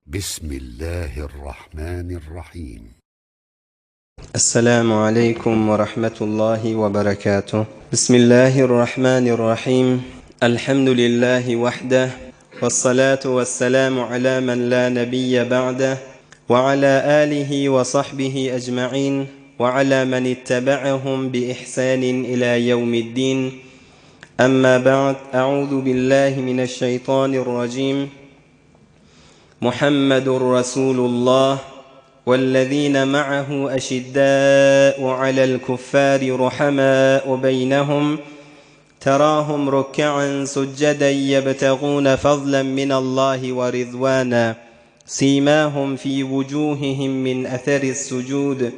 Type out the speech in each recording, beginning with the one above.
Bismillahirrahmanirrahim. Esselamu aleýkum we rahmetullahi we berekatuh. Bismillahirrahmanirrahim. Elhamdülillahi wahdeh. Wessalatu wesselamu ala men la nebiyye ba'deh. We ala alihi we sahbihi ecma'in. We ala men ittebe'ehum bi ihsanin ila yevmiddin. Amma ba'd. A'udhu billahi mineşşeytanirracim. Muhammedun Rasulullah wellezine ma'ahu eşiddâ'u alel kuffâri ruhamâ'u beynehum terâhum rukke'an succeden yebtegûne fazlen minallahi ve rizvâna simâhum fî vucûhihim min eseris sucûd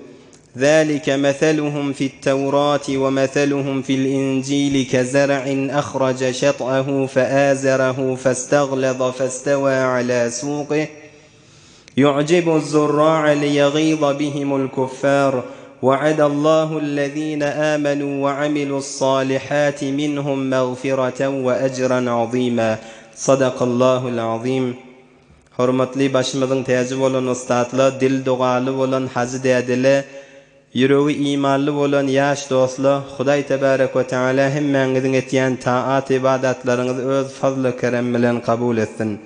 ذلك مثلهم في التوراة ومثلهم في الإنجيل كزرع أخرج شطأه فآزره فاستغلظ فاستوى على سوقه يعجب الزراع ليغيظ بهم الكفار وعد الله الذين آمنوا وعملوا الصالحات منهم مغفرة وأجرا عظيما صدق الله العظيم Hormatly başymyzyň täji bolan ussatla, dil dogaly bolan hajy dädele, ýüregi imanly bolan ýaş dostla, Hudaý tebärek we teala hemmäňiziň etýän taat-ybadatlaryňyzy öz fazly keremi bilen kabul etsin.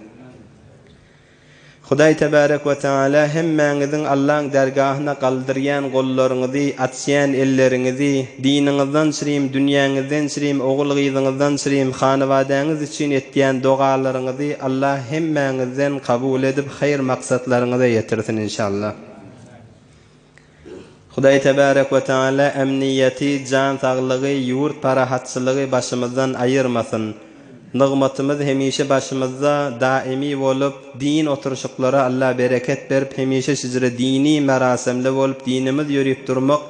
Hudaý tebärek we teala hemmäňiziň Allaň dergahyna galdyrýan gollaryňyzy, açýan elleriňizi, diniňizden çyrim, dünýäňizden çyrim, ogul-gyzyňyzdan çyrim, hanybadäňiz üçin etýän dogalaryňyzy Allah hemmäňizden kabul edip haýyr maksatlaryňyza ýetirsin inşallah. Hudaý tebärek we taala emniýeti, jan saglygy, ýurt parahatçylygy başymyzdan aýyrmasyn. Nygmatymyz hemişe başymyzda daimi bolup, din oturyşyklara Allah bereket berip hemişe şijre dini merasemli bolup dinimiz ýörip durmak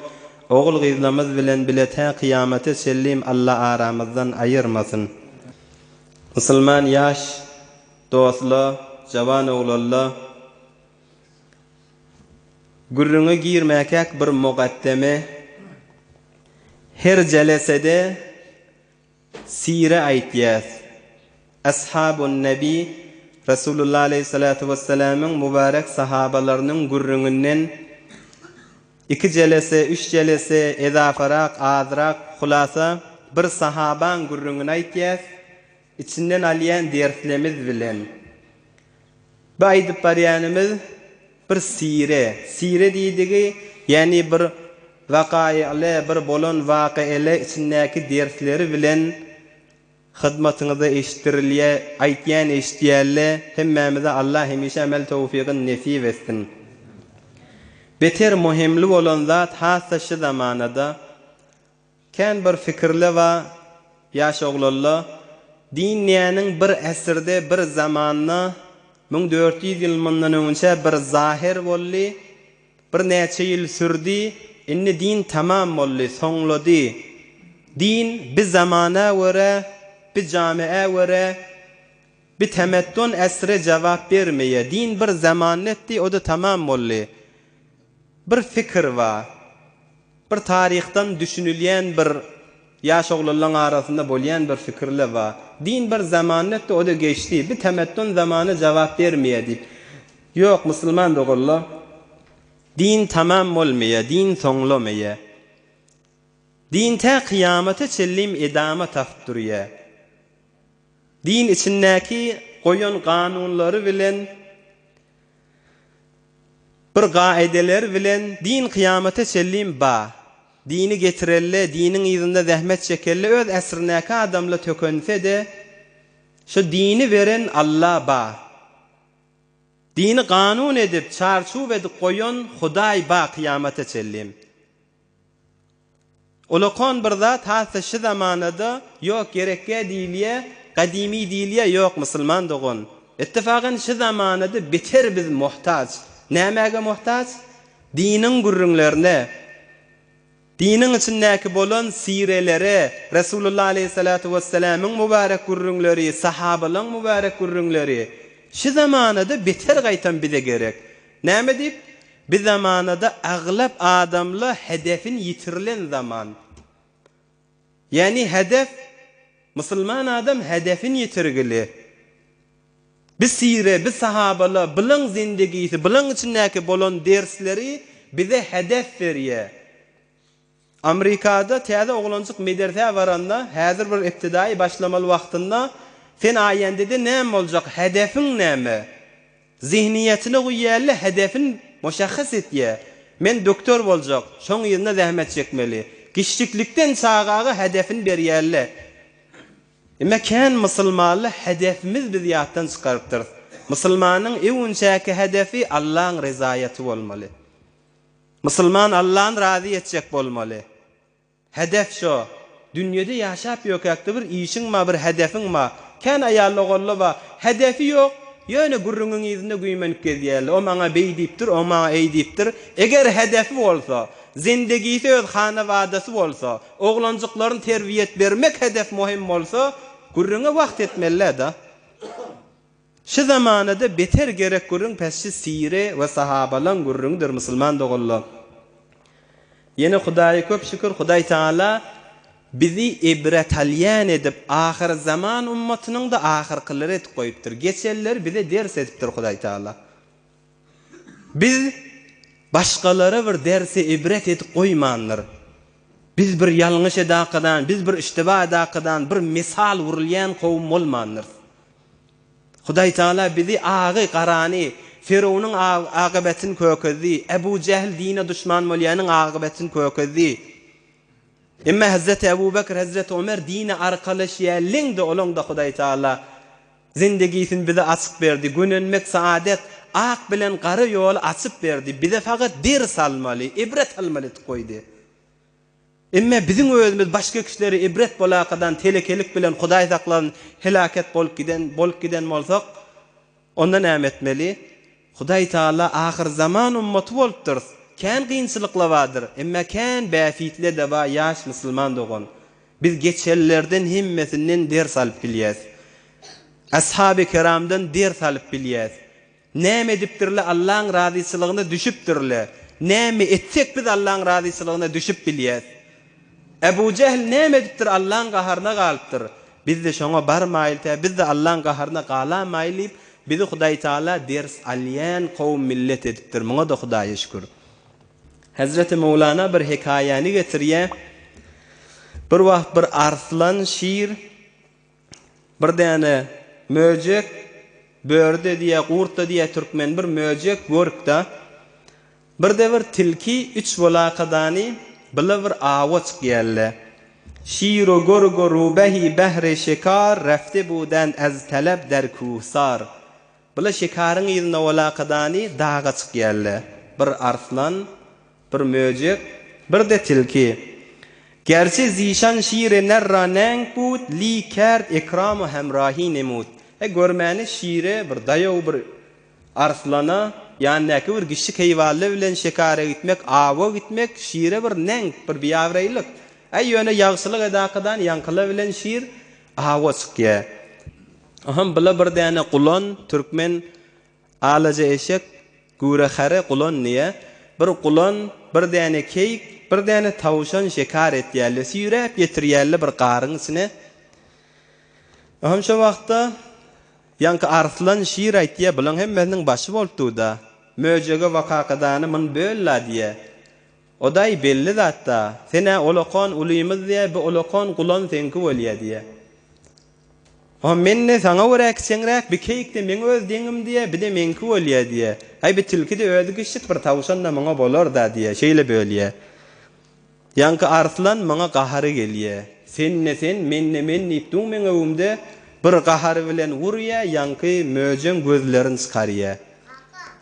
Ogul-gyzlamyz bilen bile tä kyýamata çenlim Alla aramyzdan aýyrmasyn. Musulman ýaş dostla, jawan oglanla gürrüňe girmäkäk bir mugaddeme, her jelesede Sire aýtýas. Ashabun Nebi, Resulullah aleýhissalatu wessalamyň mübärek sahabalarynyň gürrüňinden iki jelese, üç jelese, ezafarak, azrak, hulasa, bir sahabaň gürrüňini aýtýas, içinden alýan derslemiz bilen. Bu aýdyp barýanymyz bir sire. Sire diýdigi, ýagny bir wakaýy'le, bir bolan waky'le içindäki dersleri bilen hyzmatyňyza eşitdirilýä, aýtýan eşitýänle hemmämize Allah hemişe amel towfygyn nesip etsin. Beter muhimli bolan zat hassa şy zamanada Kän bir fikirle ba ýaş oglanla din näniň bir äsirde bir zamanda 1400 ýyl mundan öňünçä bir zaher boldy bir näçe ýyl sürdi indi din tamam boldy soňlady din bi zamana görä bi jamiä görä bi temeddun äsre jawap bermeýä din bir zamanda etdi oda tamam boldy bir fikir ba. Bir taryhdan düşünilýän bir ýaş oglanlaň arasynda bolýan bir fikirle ba. Din bir zamanetdi oda geçdi. Bi temeddun zamany jawap bermeýä diýip. Ýok musulman doganlar. Din tamam bolmaýa, din soňlamaýa. Din tä kyýamata çenlim edama tapyp durýa. Din içindäki goýan kanunlary bilen Bir gaedeler bilen din kyýamata çenlim ba. Dini getirelle, diniň yzynda zähmet çekelle öz äsrindäki adamla tökense-de, şo dini beren Alla ba. Dini kanun edip, çarçuw edip goýan Hudaý ba kyýamata çenlim. Ulakan bir zat hassa şi zamanada ýok gerekgä diýilýä gadymy diýilýä ýok musulman dogan ittifakan şi zamanada beter biz muhtaç nämäge muhtaç diniň gürrüňlerine diniň içindäki bolan sirelere Resulullah aleýhissalatu wessalamyň mübärek gürrüňleri sahabalaň mübärek gürrüňleri şi zamanada beter gaýtam bize gerek näme diýip Bi zamanada aglap adamla hedefin ýitirilen zaman. Ýani hedef, musulman adam hedefin ýitirgili. Bi sire, bi sahabala, bylaň zendigisi, bylaň içindäki bolan dersleri bize hedef berýä. Amrikada täze oglanjyk medersä baranda, häzir bir ibtidaýy başlamaly wagtynda, sen aýendede näme boljak, hedefiň näme? Zihniýetine guýýärler, hedefin muşahhas etýär. Men doktor boljak, şoň yzynda zähmet çekmeli. Kiçjiklikden çagaga hedefini berýärler. Emma kän musulmanly hedefimiz biz ýatdan çykarypdyrys. Musulmanyň öwünçäki hedefi Allaň rezaýaty bolmaly. Musulman Allany razy etjek bolmaly. Hedef şo. Dünýede ýaşap ýökäkde bir işiň bar, bir hedefiň bar. Kän aýally ogully bar. Hedefi ýok, ýöne gürrüňiň yzynda güýmenip gezýärler. O maňa beý diýipdir, o maňa eý diýipdir. Eger hedefi bolsa, zindegisi öz hanabadasy bolsa, oglanjyklaryny terbiýet bermek hedef mohim bolsa, gürrüňe wagt etmeli-dä. Şu zamanada beter gerek gürrüň pes şi sire we sahabalaň gürrüňidir musulman doganlar. Ýene Hudaýa köp şükür Hudaý Taala bizi ibret alýan edip ahyr zaman ummatynyňda ahyrkylary edip goýupdyr. Geçenleri bize ders edipdir Hudaý Taala. Biz başgalara bir dersi ibret edip goýmandyr. Biz bir ýalňyş edakadan, biz bir iştiba edakadan bir mesal urulýan kowum bolmandyrys. Hudaý Tagala bizi agy, garany, Ferownyň akybetini kökezdi, Ebu Jähl dine duşman bolýanyň akybetini kökezdi. Emma Hezreti Ebu Bekr, Hezreti Omer dine arkalaşýarlyňdy, olaň-da Hudaý Tagala zindigisini bize açyp berdi. Gönenmek saadet, ak bilen gara ýoly açyp berdi. Bize fakat ders almaly, ibret almaly etip goýdy. Emme biziň özümiz başga kişilere ibret bolakadan telekelik bilen Hudaý saklasyn helaket bolup giden bolup giden bolsak, onda näme etmeli? Hudaý Taala ahyrzaman ummaty bolupdyrys. Kän kynçylykla bardyr, emme kän bäfitle-de bar ýaş musulman dogan. Biz geçenlerden hemmesinden ders alyp bilýäs. Ashaby keramdan ders alyp bilýäs. Näme edipdirle Allaň razyçylygyna düşüpdirle. Näme etsek biz Allaň razyçylygyna düşüp bilýäs. Ebu Jehl näme edipdir Allaň gaharyna galypdyr. Bizde şoňa barmaýyl tä bizde Allaň gaharyna galamaýyl diýip bizi Hudaý Taala ders alýan kowum millet edipdir muňada Hudaýa şükür. Hezreti Mowlana bir hekaýany getirýä. Bir wagt bir arslan şir Bir däne möjek, börde diýýä, gurt-da diýýä türkmen, bir möjek görüpda. Birde bir tilki üç bolakadany bile bir awa çykýalle. Şir-u gurg-u rubehi behri şikar refte buden ez telep der kuhsar. Bile şikaryň yzynda bolakadany daga çykýalle. Bir arslan, Bir möjek, bir-de tilki. Gerçe zişan şire nerra neng bud, li kerd ekramu hemrahi nemud. He, görmäni şire bir daýaw bir arslana, ýanyndaky bir kişi keýwally bilen şekara gitmek, awa gitmek şire bir neng, bir biabraýlyk. Äý, ýöne ýagşylyk edakadan ýaňkyla bilen şir awa çykýa. Oham bula bir däne gulan, türkmen Alaja eşek, güre hare gulan diýä. Bir gulan, bir däne keýik, bir däne tawşan şekar etýärler. Süýräp getirýärler bir garyň içine. Ohm şo wagtda ýaňky arslan şir aýtýa, bulaň hemmesiniň başy bolup dur-da. Möjege wakakadany mun böl-la diýä. O-daý belli zat-da. Sen-ä olakan ulymyz diýä, bi olakan gulan seňki bolýa diýä. O men-de saňa görä kiçeňräk, bi keýik-de meň öz deňim diýä, bi-de meňki bolýa diýä. Aý, bi tilki-de özi kiçjik, bir tawşan-da muňa bolar-da diýä, şeýle bölýä. Ýaňky arslan muňa gahary gelýä. Sen-de sen, men-de men diýip duň meň öwümde, bir gahary bilen urýa, ýaňky möjeň gözlerini çykarýa.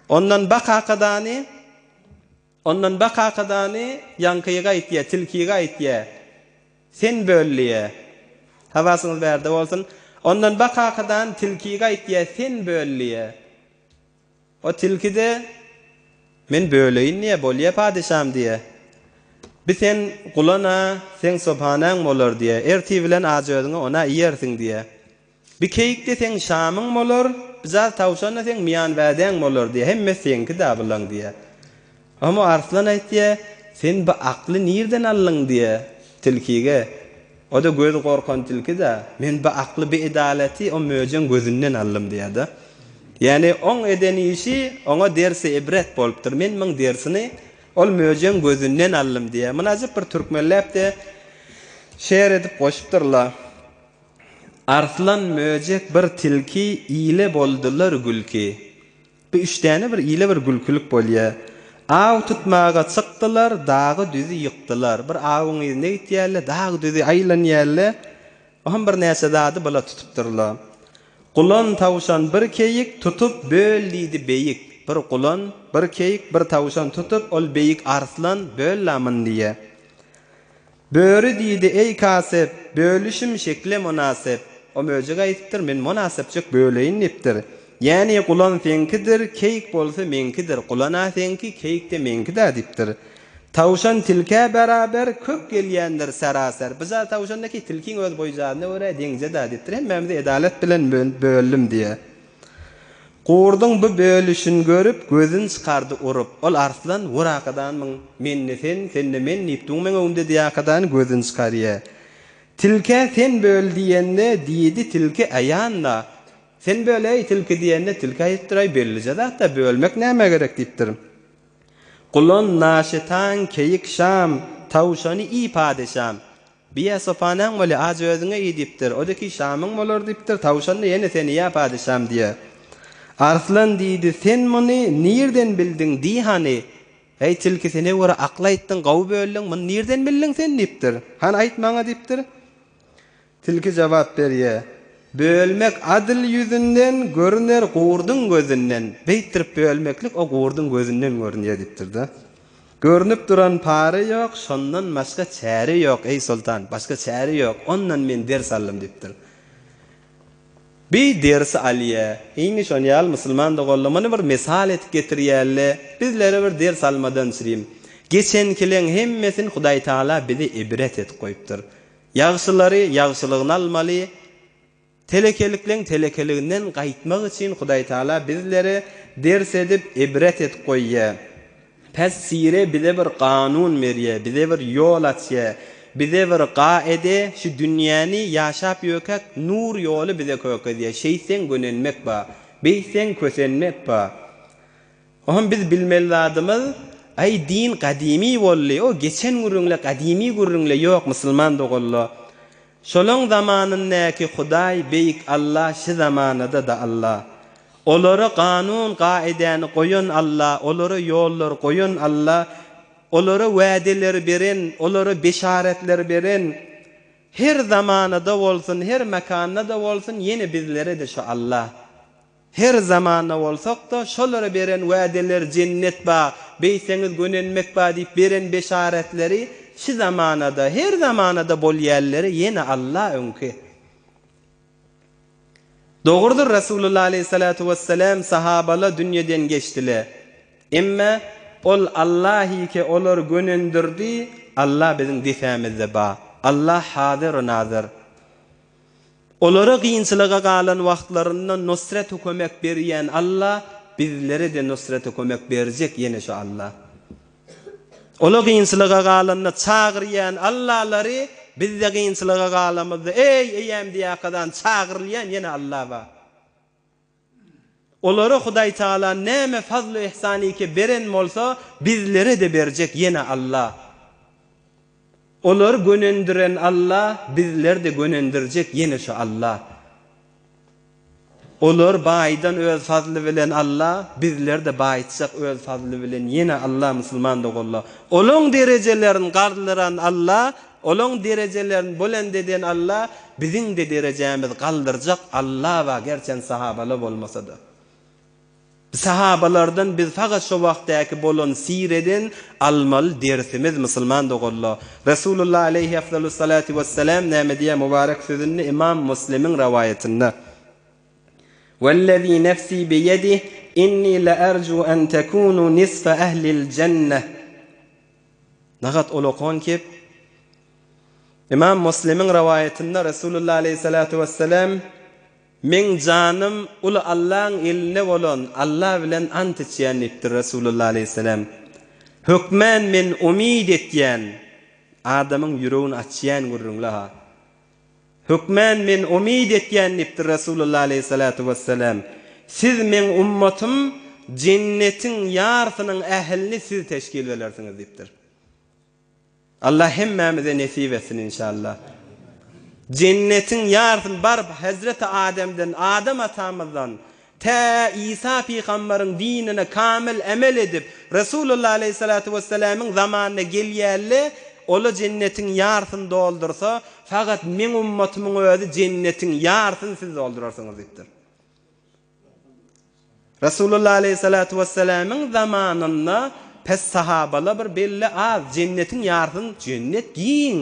Ondan ba kakadany, ondan ba kakadany ýaňkyga aýtýa, tilkige aýtýa. Sen böl diýýä. Hawasyňyz bärde bolsun. Ondan ba kakadan tilkige aýtýa, sen böl diýýä. O tilki-de, Men böleýin diýýä, bolýa padyşam diýýä. Bi sen gulan-a, seň sobhanaň bolar diýýä. Ertir bilen aç özüňe ona iýersiň diýýä. Bi keýik-de seň şamyň bolar, bijaz tawşan-da seň miýan-wädäň bolar diýýär. Hemmesi seňki-dä bulaň diýýär. Oňa Arslan aýtýar, Sen bi akly nirden aldyň diýýär tilkige. O-da gözi gorkan tilki-dä, Men bi akly, bi edalaty o möjegiň gözünden aldym diýýär-de. Ýagny oň eden işi oňa dersi ibret bolupdyr. Men muň dersini ol möjegiň gözünden aldym diýýär. Muny ajap bir türkmenläp-de şeýer edip goşupdyrlar. Arslan, möjek, bir tilki ile boldular gülki. Bu üç däne bir ile bir gülkülik bolýar. Aw tutmaga çykdylar, dagy-düzi ýykdylar. Bir awuň yzyna gitýärler, dag-düzi aýlanýarlar. Ohm birnäçe zady bula tutupdyrlar. Gulan, tawşan, bir keýik tutup böl diýdi beýik. Bir gulan, bir keýik, bir tawşan tutup ol beýik arslan böl-la muny diýýär. Böri diýdi, Eý kasyp, bölüşim şekle mynasyp. O möjek aýdypdyr, Men mynasypjyk böleýin diýipdir. Ýäni gulan seňkidir, keýik bolsa meňkidir, gulan-a seňki, keýik-de meňki-dä diýipdir. Tawşan tilkä beraber, köp gelýändir seraser. Bijar tawşan-da ki, tilkiň öz boýjaryna görä deňje-dä diýipdir. Hemmämizi edalet bilen böldüm diýýär. Gurduň bu bölüşini görüp, gözün çykardy urup. Ol arslan, Wur akadanmyň, mende sen, sende men diýip duň meň öňümde diýakadan gözün çykarýa. Tilkä sen böl diýende, diýdi tilki aýan-da. Sen böl-eý, tilki diýende, tilki aýypdyr-aý, bellije zat-da, bölmek nämä gerek diýipdir. Gulan, naşetan, keýik şam, tawşany iý padeşam. Biýa sopanaň bolýa, aj özüňe iý diýipdir. O-da ki, Şamyň bolar diýipdir, tawşan-da ýene sen iýä padyşam diýýä. Arslan diýdi, Sen muny nirden bildiň, diý hany? Äý, tilki, sen öwere akyl aýtdyň, gowy böldüň, muny nirden bildiň sen diýipdir. Hany aýt maňa diýipdir. Tilki jogap berýär, Bölmek adyl ýüzünden görüner gurduň gözünden. Beýtdirip bölmeklik o gurduň gözünden görünýär diýipdir-de. Görnüp duran para ýok, şondan başga çäre ýok, eý soltan, başga çäre ýok, ondan men ders aldym diýipdir. Bi dersi alýa. Indi şon ýaly musulman doganlar muny bir mysal etip getirýärler, bizlere bir ders almadan çürim. Geçenkileň hemmesini Hudaýtagala bize ibret edip goýupdyr. Ýagşylary ýagşylygyna almaly, telekelikleň telekeliginden gaýtmak üçin Hudaýtagala bizlere ders edip, ibret edip goýýar. Pes sire bize bir kanun berýär, bize bir ýol açýar, bize bir gaede şu dünýäni ýaşap ýökäk nur ýoly bize kökezýär. Şeýtseň gönenmek bar, beýtseň kösenmek bar. Ohm biz bilmeli zadymyz aý din gadymy boldy o geçen gürrüňle gadymy gürrüňle ýok musulman doganla şolaň zamanyndaky hudaý beýik Alla şi zamanada da Alla olara kanun gaidäni goýan Alla olara ýollar goýan Alla olara wädeler beren olara beşaretler beren her zamanada bolsun her mekanda da bolsun ýene bizlere de şo Alla. Her zamanda bolsak-da, şolara beren wädeleri jennet ba, beýtseňiz gönenmek ba diýip beren beşaretleri şi zamanada, her zamanada bolýanleri ýene Alla öňki. Dogrudyr Resulullah aleýhissalatu wessalam sahabala dünýeden geçdile. Emme ol Allahike olary gönendirdi, Alla biziň depämizde ba. Alla hazyr-u nazyr. Olara kynçylyga galan wagtlarynda nusret-u kömek berýän Alla, bizlere-de nusret-u kömek berjek ýene şu Alla. Ola kynçylyga galanda çagyrýan Allalary, biz-de kynçylyga galamyzda, Eý, Eýäm diýýärkadan çagyrylýan ýene Alla bar. Olara Hudaý Tagala näme fazl-u ihsanyke beren bolsa, bizlere-de berjek ýene Alla. Olary gönendiren Alla, bizleri-de gönendirjek ýene şu Alla. Olary baýdan öz fazly bilen Alla, bizleri-de baýytjak öz fazly bilen ýene Alla musulman doganlar. Olaň derejelerini galdyran Alla, Olaň derejelerini bulend eden Alla, biziň-de derejämizi galdyrjak Alla bar, gerçem sahabala bolmasa-da. Sahabalardan biz fakat şo wagtdaky bolan sireden almaly dersimiz musulman doganlar. Resulullah aleýhi afdalus-salatu wessalam näme diýýär mubarek sözünde Imam Muslimiň rowaýatynda. Wellezî nefsî biýedih inni leerju en tekûnû nisfe ehlil jenneh. Nagat ol okan kep Imam Muslimiň rowaýatynda Resulullah aleýhissalatu wessalam Meň janym uly Allaň elinde bolan Alla bilen ant içýän diýipdir Resulullah aleýhissalam. Hökmän men umyt etýän, adamyň ýüregini açýan gürrüňle-ha. Hökmän men umyt etýän diýipdir Resulullah aleýhissalatu wessalam. Siz meň ummatym jennetiň ýarsynyň ählini siz teşkil belersiňiz diýipdir. Allah hemmämize nesip etsin inşallah. Jennetiň ýarsyny baryp Hezreti Ademden, Adam atamyzdan, tä Isa pygambaryň dinine kamil emel edip, Resulullah aleýhissalatu wessalamyň zamanyna gelýälle, ola jennetiň ýarsyny doldursa, fakat meň ummatymyň özi jennetiň ýarsyny siz doldurarsyňyz diýipdir. Resulullah aleýhissalatu wessalamyň zamanynda pes sahabala bir belli az jennetiň ýarsyny jennet giň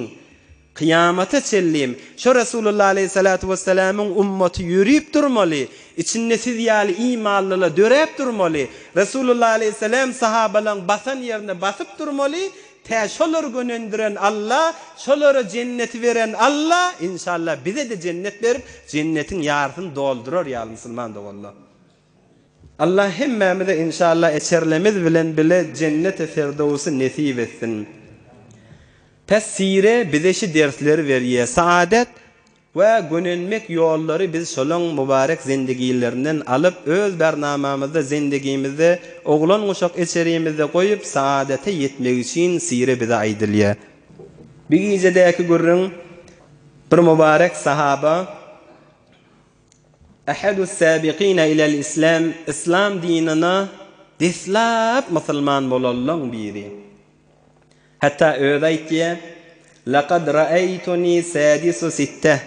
kyýamata çenlim şo Resulullah aleýhissalatu wessalamyň ummaty ýörüp durmaly içinde siz ýaly imanlylar döräp durmaly Resulullah aleýhissalam sahabalaň basan ýerine basyp durmaly Tä şolary gönendiren Alla, şolara jenneti beren Alla, inşallah bize-de jennet berip, jennetiň ýarysyny doldurar ýaly musulman doganlar. Allah hemmämize inşallah eçerlemiz bilen bile jenneti ferdowsy nesip etsin. Pes sire bize şi dersleri berýä. Saadet We gönenmek ýollary biz şolaň mübarek zendigilerinden alyp, öz bernamamyzda, zendigimizde, oglan-uşak içerimizde goýup, saadete ýetmek üçin sire bize aýdylýar. Bir gijedäki gürrüň, bir mübarek sahaba, Ehadus-sabiqine ilel-islam, yslam dinine deslap musulman bolanlaň biri. Hatda özi aýtýar, Laqad ra'aýtuni sadisu sitteh.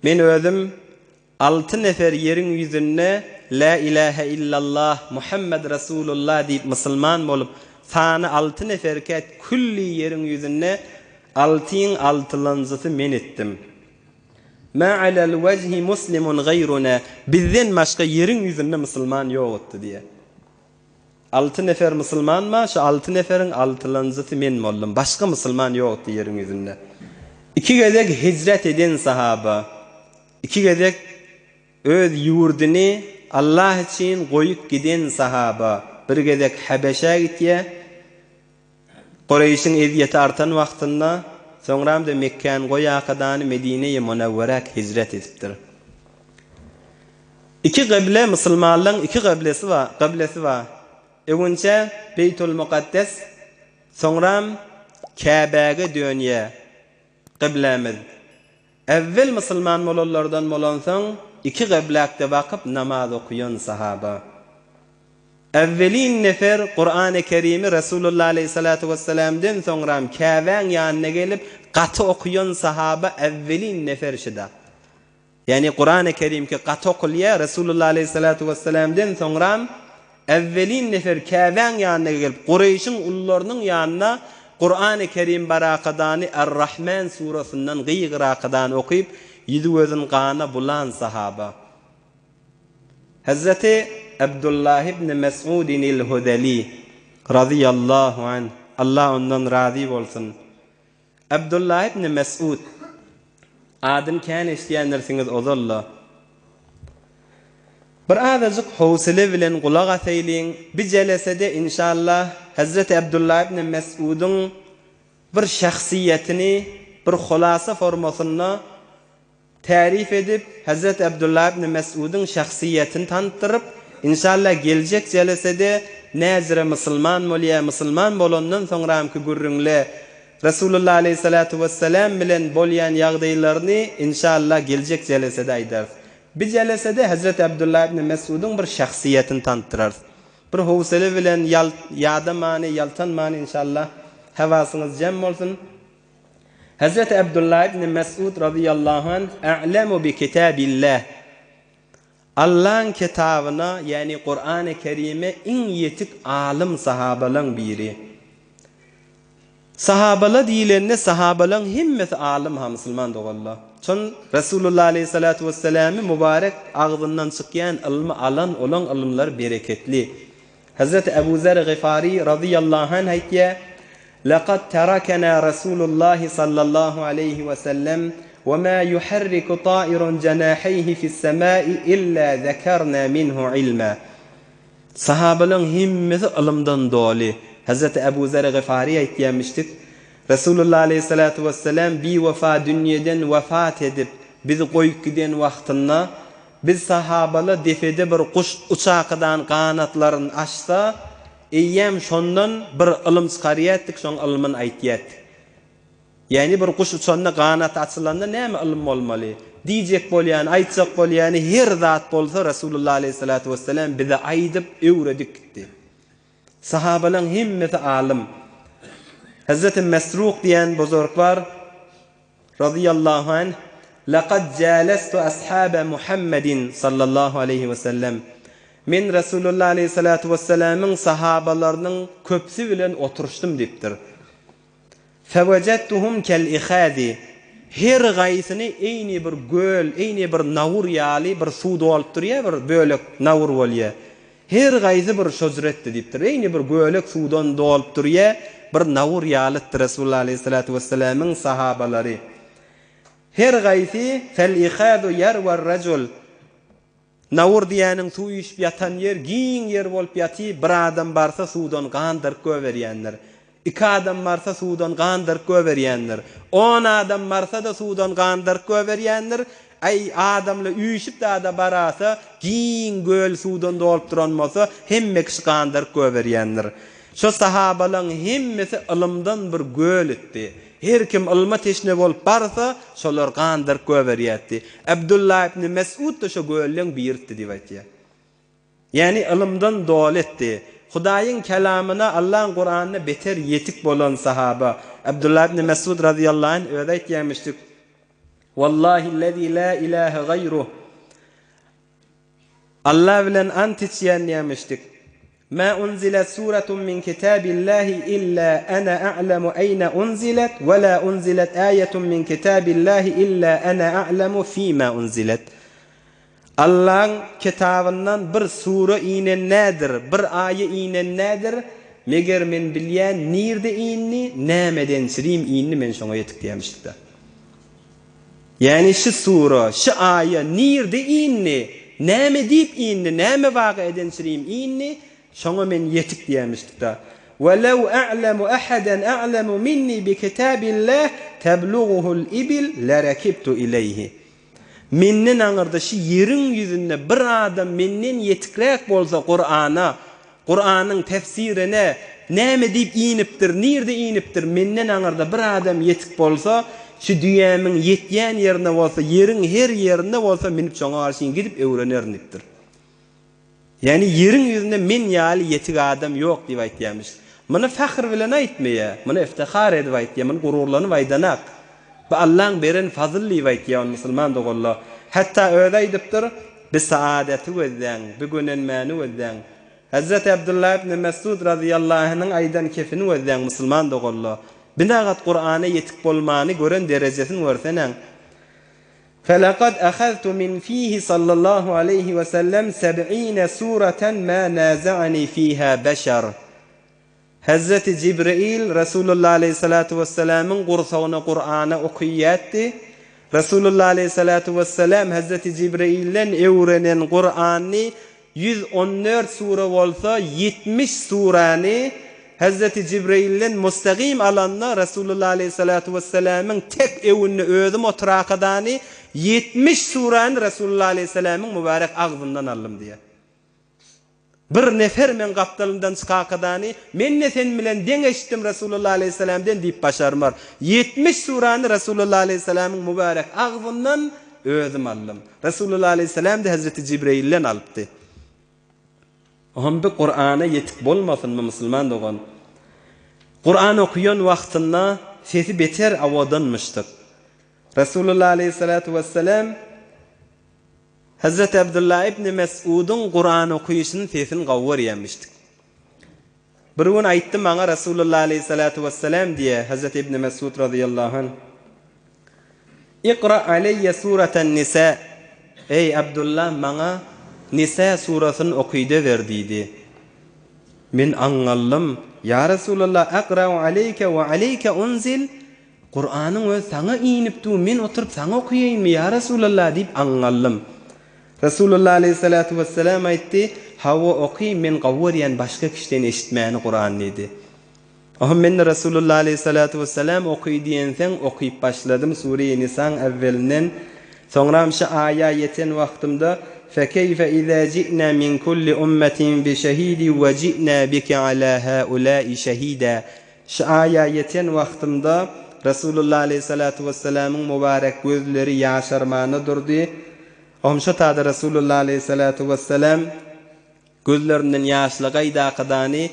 Men özüm alty nefer ýeriň ýüzünde La ilahe illallah Muhammed Rasulullah diýip musulman bolup, sany alty neferkä külli ýeriň ýüzünde altyň altylanjysy men etdim. Ma alel wejhi muslimun gaýruna, bizden başga ýeriň ýüzünde musulman ýok etdi diýýär. Alty nefer musulman bar, şu alty neferiň altylanjysy men boldum. Başga musulman ýokdy ýeriň ýüzünde. Iki gezek hijret eden sahaba, iki gezek öz ýurduny Allah üçin goýup giden sahaba, bir gezek Habeşä gitýär, Kureýşiň ezýeti artan wagtynda, soňram-da Mekgäni goýakadany Medine-i Munewweräk hijret edipdir. Iki gyble, musulmanlaryň iki gyblesi bar, gyblesi bar. Öwünçä Beýtul Mukaddes, soňram Käbäge dönýär gyblämiz. Äwwel musulman bolanlardan bolansoň, iki gyblakda bakyp namaz okaýan sahaba. Äwwelin nefer Kurany Kerimi Resulullah aleýhissalatu wessalamden soňram Käbäň ýanyna gelip gaty okaýan sahaba äwwelin nefer şyda. Ýagny Kurany Kerimki gaty okulýar Resulullah aleýhissalatu wessalamden soňram äwwelin nefer Käbäň ýanyna gelip Kureýşiň ulularynyň ýanyna Kurany Kerim barakadany Er-Rahman surasyndan gygyrakadany okyp ýüzi gözün gana bulan sahaba. Hezreti Abdullah ibn Mes'udinil-Huzeli, razyýallahu anh, Allah ondan razy bolsun. Abdullah ibn Mes'ud, adyny kän eşidýändirsiňiz ozal-da. Bir azajyk howsele bilen gulak asaýlyň, bi jelesede inşallah Hezreti Abdullah ibn Mes'udyň bir şahsyýetini bir hulasa formasynda Tärif edip, Hezreti Abdullah ibn Mes'udyň şahsyýetini tanytdyryp, inşallah geljek jelesede näzire musulman bolýar, musulman bolandan soňramky gürrüňle Resulullah aleýhissalatu wessalam bilen bolýan ýagdaýlaryny inşallah geljek jelesede aýdarys. Bi jelesede Hezreti Abdullah ibn Mes'udyň bir şahsyýetini tanytdyrarys. Bir howsele bilen ýalt ýadamany, ýaltanmany inşallah hewasyňyz jem bolsun. Hezreti Abdullah ibn Mes'ud razyýallahu anh A'lemu bi kitabillah Allaň kitabyna, ýagny Kurany Kerime iň ýetik alym sahabalaň biri. Sahabala diýilende sahabalaň hemmesi alym ha musulman doganlar. Çon Resulullah aleýhissalatu wesselamy mübarek agzyndan çykýan ylmy alan olaň ylymlary bereketli. Hezreti Ebu Zer Gyfary razyýallahu anh aýtýar, Lekad terakena Resulullahi sallallahu aleýhi we sellem we ma ýuherriku tairun jenaheýhi fis-semai illa zekerna minhu ilma. Sahabalaryň hemmesi ylymdan doly. Hezreti Ebu Zer Gyfary aýtýarmyşdyk, Resulullah aleýhissalatu wessalam biwefa dünýeden wefat edip, bizi goýup giden wagtynda. Biz sahabala depede bir guş uçakydan ganatlaryn açsa, eýýäm şondan bir ylym çykarýatdyk, şoň ylmyn aýtýatdyk. Ýagny bir guş uçanda ganaty açylanda näme ylym bolmaly? Diýjek bolýany, aýtjak bolýany her zat bolsa Resulullah aleýhissalatu wessalam bize aýdyp, öwredip gitdi. Sahabalaň hemmesi alym. Hezreti Mesruk diýen buzurg bar, razyýallahu anh, Lekad jalestu ashabe Muhammedin sallallahu aleýhi we sellem. Men Resulullah aleýhissalatu wessalamyň sahabalarynyň köpüsi bilen oturyşdym diýipdir. Fewejadtuhum kel-ihazi, Her gaýsyny eýni bir göl, eýni bir nawur ýaly bir suw dolup durýar, bir bölek nawur bolýar. Her gaýsy bir şojretdi diýipdir. Eýni bir gölek suwdan dolup durýar, bir nawur ýalytdy Resulullah aleýhissalatu wessalamyň sahabalary. Her gaýsy fel-ihazu ýarwar-rajul, Nawur diýýäniň suw üýşüp ýatan ýer giň ýer bolup ýaty, bir adam barsa suwdan gandyryp göberýändir. Iki adam barsa suwdan gandyryp göberýändir. On adam barsa-da suwdan gandyryp göberýändir. Aý, adamla üýşüp zada barasa, giň göl suwdan dolup duran bolsa, hemme kişi gandyryp göberýändir. Şo sahabalaň hemmesi ylymdan bir göl etdi. Her kim ylma teşne bolup barsa, şolar gandyryp göberýärdi. Abdullah ibn Mesud-da şo gölleň biridi diýip aýtýar. Ýagny ylymdan doly etdi. Hudaýyň kelamyna, Allaň Kuranyna beter ýetik bolan sahaba. Abdullah ibn Mesud razyýallahu anh özi aýtýarmyşdyk, Wallahillezî lâ ilâhe gaýruh. Alla bilen ant içýän diýmişdik. Mä unzilet suratun min kitabillahi illa ana a'lemu eýne unzilet we la unzilet aýetun min kitabillahi illa ana a'lemu fima unzilet. Allaň kitabyndan bir sure inen nädir, bir aýa inen nädir, meger men bilýän nirde indi, nämeden çirim indi men şoňa ýetik diýmişdik-de. Ýagny şi sura, şi aýa nirde indi, näme diýip indi, näme waka edençirim indi, şoňa men ýetik diýämişdik-da. We lew a'lemu ahadan a'lemu minni bi kitabillah tebluguhul ibil lerekibtu ileýhi. Menden aňyrda şi ýeriň ýüzünde bir adam menden ýetikräk bolsa Kurana, Kuranyň tefsirine näme diýip inipdir, nirde inipdir, menden aňyrda bir adam ýetik bolsa, şu düýämiň ýetýän ýerine bolsa, ýeriň her ýerinde bolsa münüp şoňa garşy gidip öwrenerin diýipdir. Ýagny ýeriň ýüzünde men ýaly ýetik adam ýok diýip aýtýarmyş. Muny fahr bilen aýtmaýar, muny iftihar edip aýtýar, muny gururlanyp aýdanak. Bu Allaň beren fazyl diýip aýtýar ony musulman doganlar. Hatda özi aýdypdyr, Bi saadeti gözläň, bi gönenmäni gözläň. Hezreti Abdullah ibn Mesud razyýallahu anhyň aýdan kefini gözläň musulman doganlar. Binagat Kurana ýetik bolmany gören derejesini görseneň. Felakad ahaztu min fihi sallallahu aleýhi we sellem seb'ine sureten ma naza'ani fiha beşer. Hezreti Jibreýil Resulullah aleýhissalatu wessalamyň gursagyna Kurany okyýatdy. Resulullah aleýhissalatu wessalam Hezreti Jibreýilden öwrenen Kuranyny 114 sure bolsa 70 surany Hezreti Jibreýilden mustagym alanda Resulullah aleýhissalatu wessalamyň tek öwünde özüm oturakadany 70 surany Resulullah aleýhissalamyň mübärek agzyndan aldym diýýär. Bir nefer meň gapdalymdan çykakadany, Men-de sen bilen deň eşitdim Resulullah aleýhissalamden diýip başarmar. 70 surany Resulullah aleýhissalamyň mübärek agzyndan özüm aldym. Resulullah aleýhissalam-da Hezreti Jibreýilden alypdy. Ohm bi Kurana ýetik bolmasynmy musulman dogan? Kuran okuýan wagtynda sesi beter awadanmyşdyk. Resulullah aleýhissalatu wessalam Hezreti Abdullah ibn Mes'udyň Kuran okyşyny sesini gowy görýänmişdik. Bir gün aýtdy maňa Resulullah aleýhissalatu wessalam diýýär Hezreti Ibn Mes'ud razyýallahu anh, Ikra aleýýe sureten Nisa, Eý, Abdullah maňa Nisa surasyny okyda ber diýdi. Men aňňaldym, Ýa Resulallah, akra'u aleýke we aleýke unzil, Kuranyň özi saňa inip dur, men oturyp saňa okaýaýynmy, ýa Resulallah diýip aňňaldym. Resulullah aleýhissalatu wessalam aýtdy, Hawa, oky, men gowy görýän başga kişiden eşitmäni Kuran diýdi. Ohm men-de Resulullah aleýhissalatu wessalam oky diýenseň okyp başladym Sure-i Nisaň äwwelinden. Soňram şu aýa ýeten wagtymda, Fekeýfe izâ ji'nâ min kulli ummetin bi şehîdin we ji'nâ bike alâ hâulâi şehîdâ. Şu aýa ýeten wagtymda, Resulullah aleýhissalatu wessalamyň mübarek gözleri ýaşarmana durdy. Omşa tada Resulullah aleýhissalatu wessalam Gözlerinden ýaşly gaýdakadany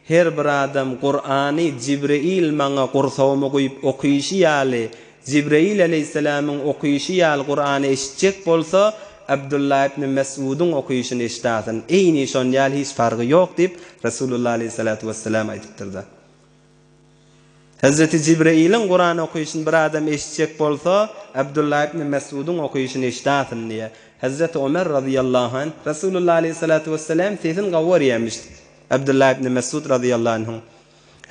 her bir adam Kurany Jibreýil maňa gursagyma guýup okyşy ýaly, Jibreýil aleýhissalamyň okyşy ýaly Kurany eşitjek bolsa, Abdullah ibn Mes'udyň okyşyny eşidasyn. Eýni şon ýaly hiç fargy ýok diýip, Resulullah aleýhissalatu wessalam aýdypdyrda. Hezreti Jibreýiliň Kuran okyşyny bir adam eşitjek bolsa, Abdullah ibn Mes'udyň okyşyny eşidasyn diýýär. Hezreti Omer razyýallahu anh, Resulullah aleýhissalatu wessalam sesini gawy görýärmiş. Abdullah ibn Mes'ud razyýallahu anhuň.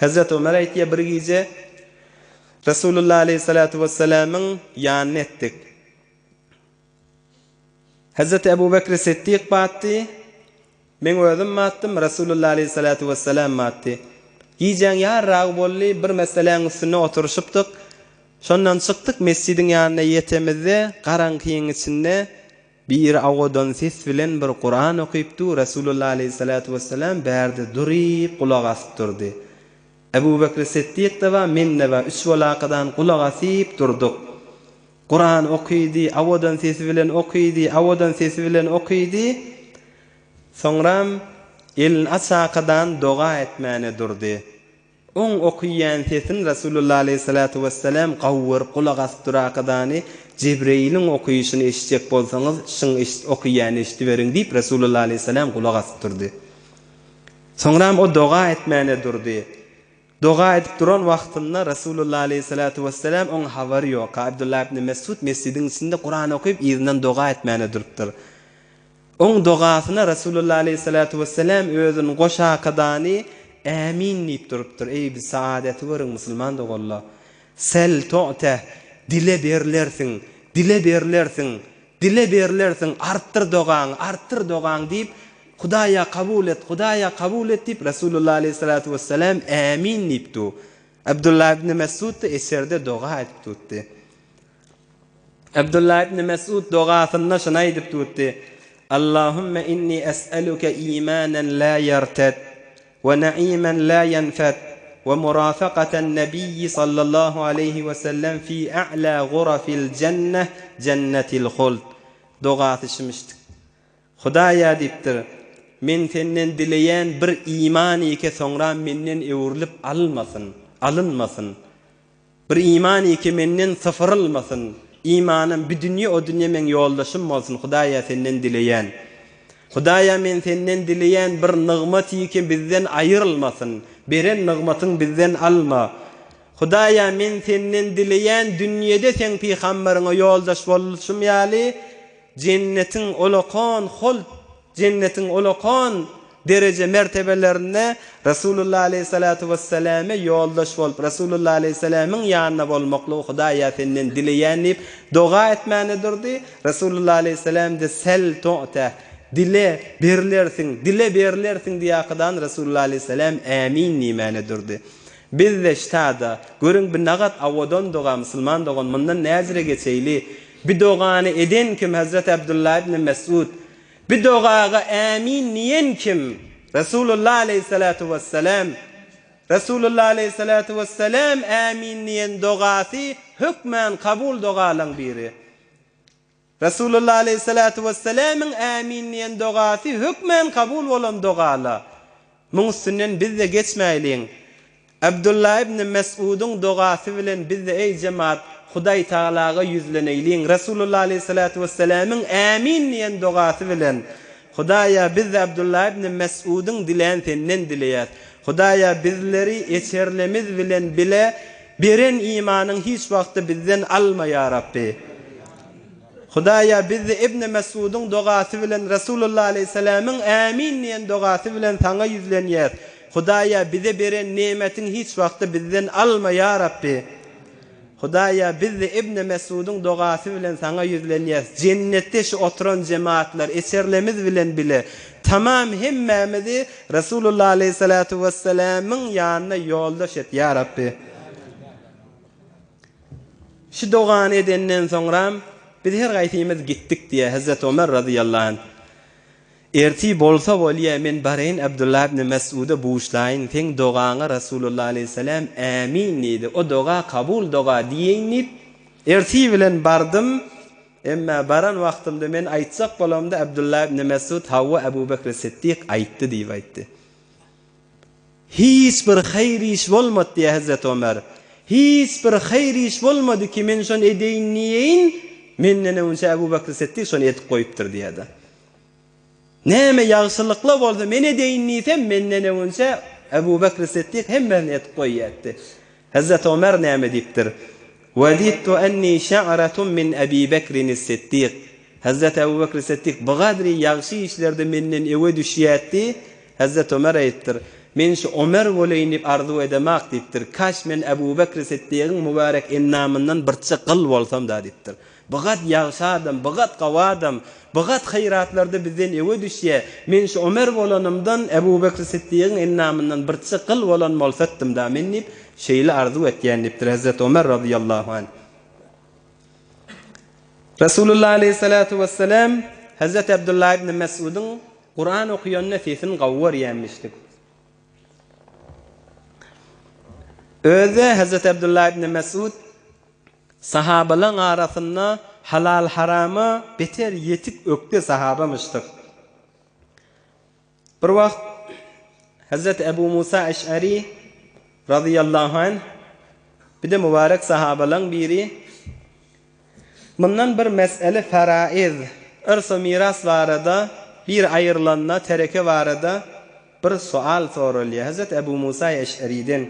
Hezreti Omer aýtýar, bir gije Resulullah aleýhissalatu wessalamyň ýanyna etdik. Hezreti Ebu Bekri Siddik batdy, Meň özüm batdym, Resulullah aleýhissalatu wessalam batdy. Gijäň ýarragy boldy, bir meseläň üstünde oturyşypdyk. Şondan çykdyk, mesjidiň ýanyna ýetemizde, garaňkyň içinde biri owadan ses bilen bir Kuran okyp dur, Resulullah aleýhissalatu wessalam bärde duryp gulak asyp durdy. Ebu Bekri Siddik-de bar, men-de bar, üç bolakadan gulak asyp durduk. Kuran okydy, owadan sesi bilen okydy, owadan sesi bilen okydy. Soňram elini açakadan doga etmäne durdy. Oň okyýan sesini Resulullah aleýhissalatu wessalam gawy görüp gulak asyp durakadany Jebreýiliň okyýşyny eşitjek bolsaňyz şyň okyýany eşidiberiň diýip Resulullah aleýhissalam gulak asyp durdy. Soňram o doga etmäne durdy. Doga edip duran wagtynda Resulullah aleýhissalatu wessalam oň habary ýokka Abdullah ibn Mesud mesjidiň içinde Kuran okyp yzyndan doga etmäne durupdyr. Oň dogasyna Resulullah aleýhissalatu wessalam özüni goşakadany Ämin diýip durupdyr. Eý bi saadeti görüň musulman doganlar. Sel to'teh dile berlersiň, dile berlersiň, dile berlersiň artdyr dogaňy, artdyr dogaňy diýip Hudaýa kabul et, Hudaýa kabul et diýip Resulullah aleýhissalatu wessalam Ämin diýip du. Abdullah ibn Mesud-da eserde doga edip dutdy. Abdullah ibn Mesud dogasynda şuny aýdyp dutdy, Allahümme inni es'eluke imanen la ýerted we naimen la ýenfed we murafakaten nebiyyi sallallahu aleýhi we sellem fi a'la gurafil jenneh jennetil huld. Dogasy şimişdik. Hudaýa diýipdir, Men senden dileýän bir iman ike soňra menden öwrülip alynmasyn, alynmasyn. Bir iman ike menden sypyrylmasyn. Imanym bi dünýe o dünýe meň ýoldaşym bolsun Hudaýa senden dileýän. Hudaýa men senden dileýän bir nygmat ike bizden aýrylmasyn. Beren nygmatyň bizden alma. Hudaýa men senden dileýän dünýede seň pygambaryňa ýoldaş boluşym ýaly Jennetiň ulakan hol Jennetiň ulakan dereje mertebelerinde Resulullah aleýhissalatu wesselame ýoldaş bolup, Resulullah aleýhissalamyň ýanynda bolmaklygy Hudaýa senden dileýän diýip doga etmäne durdy. Resulullah aleýhissalam-de sel tu'te, dile berilersiň, dile berilersiň diýakadan Resulullah aleýhissalam ämin diýmäne durdy. Biz-de ştada, görüň bi nagat awadan doga musulman dogan mundan näzire geçeýli. Bi dogany eden kim Hezreti Abdullah ibn Mesud. Bi dogaga ämin diýen kim? Resulullah aleýhissalatu wessalam. Resulullah aleýhissalatu wessalam ämin diýen dogasy hökmän kabul dogalaň biri. Resulullah aleýhissalatu wessalamyň ämin diýen dogasy hökmän kabul bolan dogala. Muň üstünden biz-de geçmäýliň. Abdullah ibn Mes'udyň dogasy bilen biz-de eý jemaat, Hudaý Tagalaga ýüzleneýliň. Resulullah aleýhissalatu wessalamyň ämin diýen dogasy bilen, Hudaýa biz-de Abdullah ibn Mes'udyň dilän senden dileýäs. Hudaýa bizleri eçerlemiz bilen bile beren imanyň hiç wagtda bizden alma ýa Rabbi. Hudaýa bizde Ibn Mes'udyň dogasy bilen Resulullah aleýhissalamyň ämin diýen dogasy bilen saňa ýüzlenýäs. Hudaýa bize beren nemetiň hiç wagtda bizden alma ýa Rabbi. Hudaýa bizde Ibn Mes'udyň dogasy bilen saňa ýüzlenýäs. Jennetde şu oturan jemaatlar eserlemiz bilen bile tamam hemmämizi Resulullah aleýhissalatu wessalamyň ýanyna ýoldaş et ýa Rabbi. Şu dogany edenden soňram. Biz her gaýsymyz gitdik diýýär Hezreti Omer razyýallahu anh. Ertir bolsa bolýa, men baraýyn Abdullah ibn Mes'uda buşlaýyn, seň dogaňa Rasulullah aleýhissalam Ämin diýdi, o doga kabul doga diýeýin diýip, ertir bilen bardym, emma baran wagtymda men aýtjak bolamda Abdullah ibn Mes'ud hawa Abu Bekr Siddik aýtdy diýip aýtdy. Hiç bir haýyr iş bolmady diýýär Hezreti Omer. Hiç bir haýyr iş bolmady ki, men şony edeýin diýeýin, menden öňünçä Ebu Bekr Siddik şony edip goýupdyr diýýär-de. Näme ýagşylykla bolsa men edeýin diýsem, menden öňünçä Ebu Bekr Siddik hemmesini edip goýýardy. Hezreti Omer näme diýipdir? Wedidtu enni şa'ratun min Ebi Bekrin-is-Siddik. Hezreti Ebu Bekr Siddik bu gadry ýagşy işlerde menden öňe düşýärdi. Hezreti Ömer aýypdyr, Men şu Ömer boleýin diýip arzuw edemak diýipdir. Kaş men Ebu Bekr Siddigiň mübärek ennamyndan birçe gyl bolsam-da diýipdir. Bu gat ýagşy adam, bu gat gowy adam, bu gat haýratlarda bizden öňe düşýär. Men şu Ömer bolanymdan Ebu Bekr Siddigiň ennamyndan birçe gyl bolan bolsatdym-da men diýip, şeýle arzuw etýän diýipdir Hezreti Ömer razyýallahu anh. Resulullah aleýhissalatu wessalam Hezreti Abdullah ibn Mes'udyň Kuran okuyanda sesini gawy görýänmişdik. Özi Hezreti Abdullah ibn Mes'ud sahabalaň arasynda halal-harama beter ýetik ökde sahabamyşdyk. Bir wagt Hezreti Ebu Musa Eş'ari razyýallahu anh bir-de mübarek sahabalaň biri Mundan bir mesele feraiz, yrs-u miras barada, bir aýrylanda tereke barada bir sual soralýar Hezreti Ebu Musa Eş'ariden.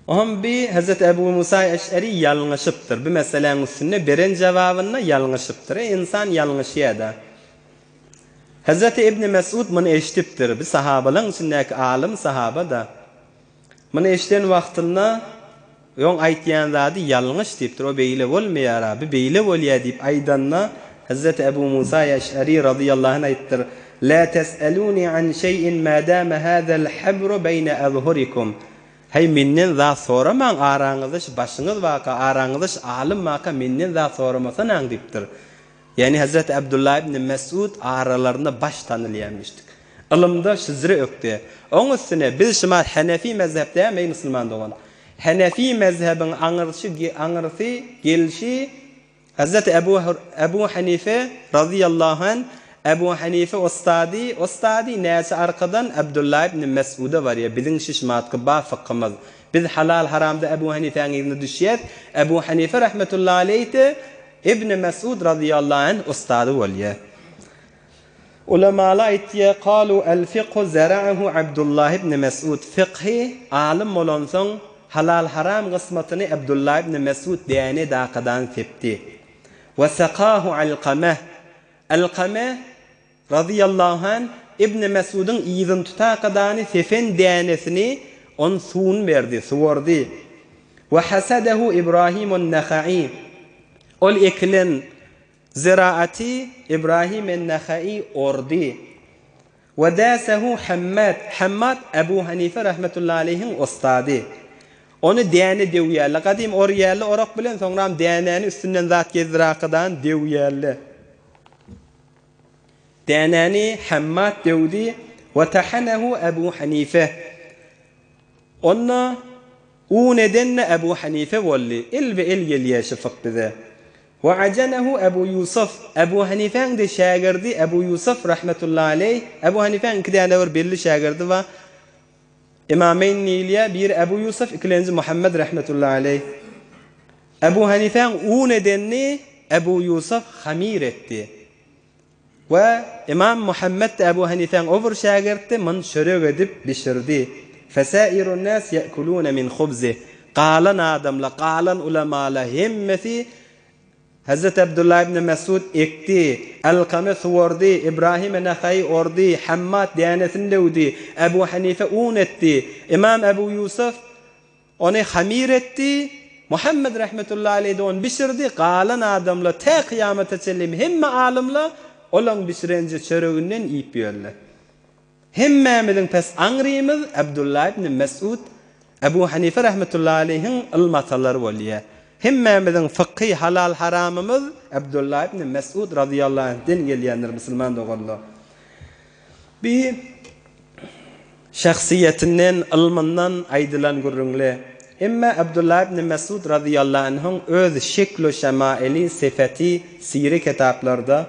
Oňam bi Hezreti Ebu Musa Eş'ari ýalňyşypdyr. Bu meseläň üstünde beren jababynda ýalňyşypdyr. E, ynsan ýalňyşýar-da. Hezreti Ibni Mesud muny eşidipdir. Bu sahabalaryň içindäki alym sahaba-da. Muny eşiden wagtynda, Öň aýtýan zady ýalňyş diýipdir, o beýle bolmaýar-a, bu beýle bolýar diýip aýdanda, Hezreti Ebu Musa Eş'ari razyýallahu anh aýtdyr, Lä tes'elûni an şeý'in mä dâme hâzel hebru beýne azhurikum. Häý, menden zat soramaň, araňyzda şu başyňyz barka, araňyzda şu alym barka menden zat soramasanaň diýipdir. Ýagny Hezreti Abdullah ibn Mesud aralarynda baş tanylýanmyşdyk. Ylymda şyjre ökde. Oň üstüne biz şumat Henefi mezhep dämi eý musulman dogan? Henefi mezhebiň aňyrsy aňyrsy gelşi Hezreti Ebu Ebu Hanife razyýallahu anh Ebu Hanife ustady ustady näçe arkadan Abdullah ibn Mesuda barýar biziň şişmatky ba fykhymyz. Biz halal haramda Ebu Hanifäň yzyna düşýäs. Ebu Hanife rahmetullahi aleýh-de Ibn Mesud razyýallahu anh ustady bolýar. Ulamalar aýtýar, Kalu el-fikhu zera'ahu Abdullah ibn Mesud, Fikhi alym bolansoň, halal-haram gysmatyny Abdullah ibn Mesud däne dakadan sepdi. We sakahu Alkameh, Alkame razyýallahu anh Ibn Mesudyň yzyny tutakadany sepen dänesini on suwuny berdi, suwardy. We hasadehu Ibrahimun Naha'i, Ol ekilen Zeraaty Ibrahim en-Naha'i ordy. We däsehu Hammat, Hammat Ebu Hanife rahmetullahi aleýhiň ustady. Ony däne döwýärler. Gadym orýarlar orak bilen, soňram dänäni üstünden zat gezdirakadan döwýärler. Dänäni Hammat döwdi. We tahanehu Ebu Hanife. Onda un eden-de Ebu Hanife boldy. Elbe-el gelýär şu fykh bize. We ajenehu Ebu Ýusuf, Ebu Hanifäň-de şägirdi Ebu Ýusuf rahmetullahi aleýh, Ebu Hanifäň iki däne bir belli şägirdi bar, Imameýn diýilýär, biri Ebu Ýusuf, ikilenji Muhammed rahmetullahi aleýh. Ebu Hanifäň un edenini Ebu Ýusuf hamir etdi. We Ymam Muhammet-de Ebu Hanifäň o bir şägirtdi, muny çörek edip bişirdi. Fesâirun-nâs ye'kulûne min hubzih. Galan adamlar, galan ulamalar hemmesi Hezreti Abdullah ibn Mesud ekdi, Alkame suwardy, Ibrahim Nahaýy ordy, Hammat dänesini döwdi, Ebu Hanife un etdi, Ymam Ebu Ýusuf Ony hamir etdi, Muhammet rahmetullahi aleýh-de ony bişirdi, galan adamlar tä kyýamata çenli hemme alymlar olaň bişirenje çöreginden iýip ýörler. Hemmämiziň pes aňrymyz Abdullah ibn Mesud, Ebu Hanife rahmetullahi aleýhiň ylym atalary bolýar. Hemmämiziň fykhy halal-haramymyz Abdullah ibn Mesud razyýallahu anhden gelýändir musulman doganlar. Bi şahsyýetinden, ylmyndan aýdylan gürrüňle. Emma Abdullah ibn Mesud razyýallahu anhuň öz şeklu şemaili, sifeti, siri kitaplarda,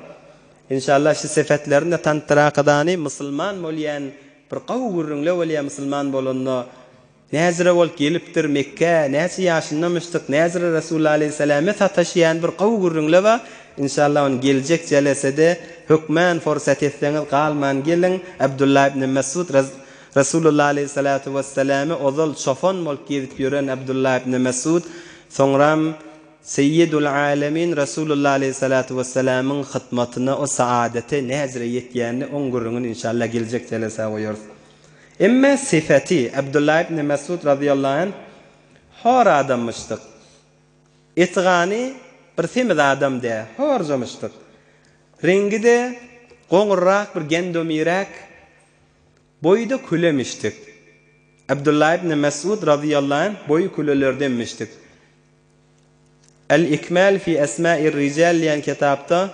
Inşallah şu sifetlerini de tanytdyrakadany musulman bolýan bir gowy gürrüňle bolýa musulman bolanda Näzire bolup gelipdir Mekgä, näçe ýaşyndamyşdyk, Näzire Resulullah aleýhissalame sataşýan bir gowy gürrüňle bar, inşallah ony geljek jelesede hökmän forsat etseňiz galman geliň, Abdullah ibn Mesud raz Resulullah aleýhissalatu wessalame ozal çopan bolup gezip ýören Abdullah ibn Mesud soňram Seýýidul Alemin Resulullah aleýhissalatu wessalamyň hytmatyna o saadete näzire ýetýänini oň gürrüňini inşallah geljek jelesä goýarys. Emme sypaty, Abdullah ibn Mesud razyýallahu anh hor adammyşdyk. Eti-gany bir semiz adam dä, horjamyşdyk. Reňgi-de goňurrak bir gendomiräk, boýy-da külemişdik. Abdullah ibn Mesud razyýallahu anh boýy külelerdenmişdik. El-Ikmal fi esma'ir rijal diýen kitapda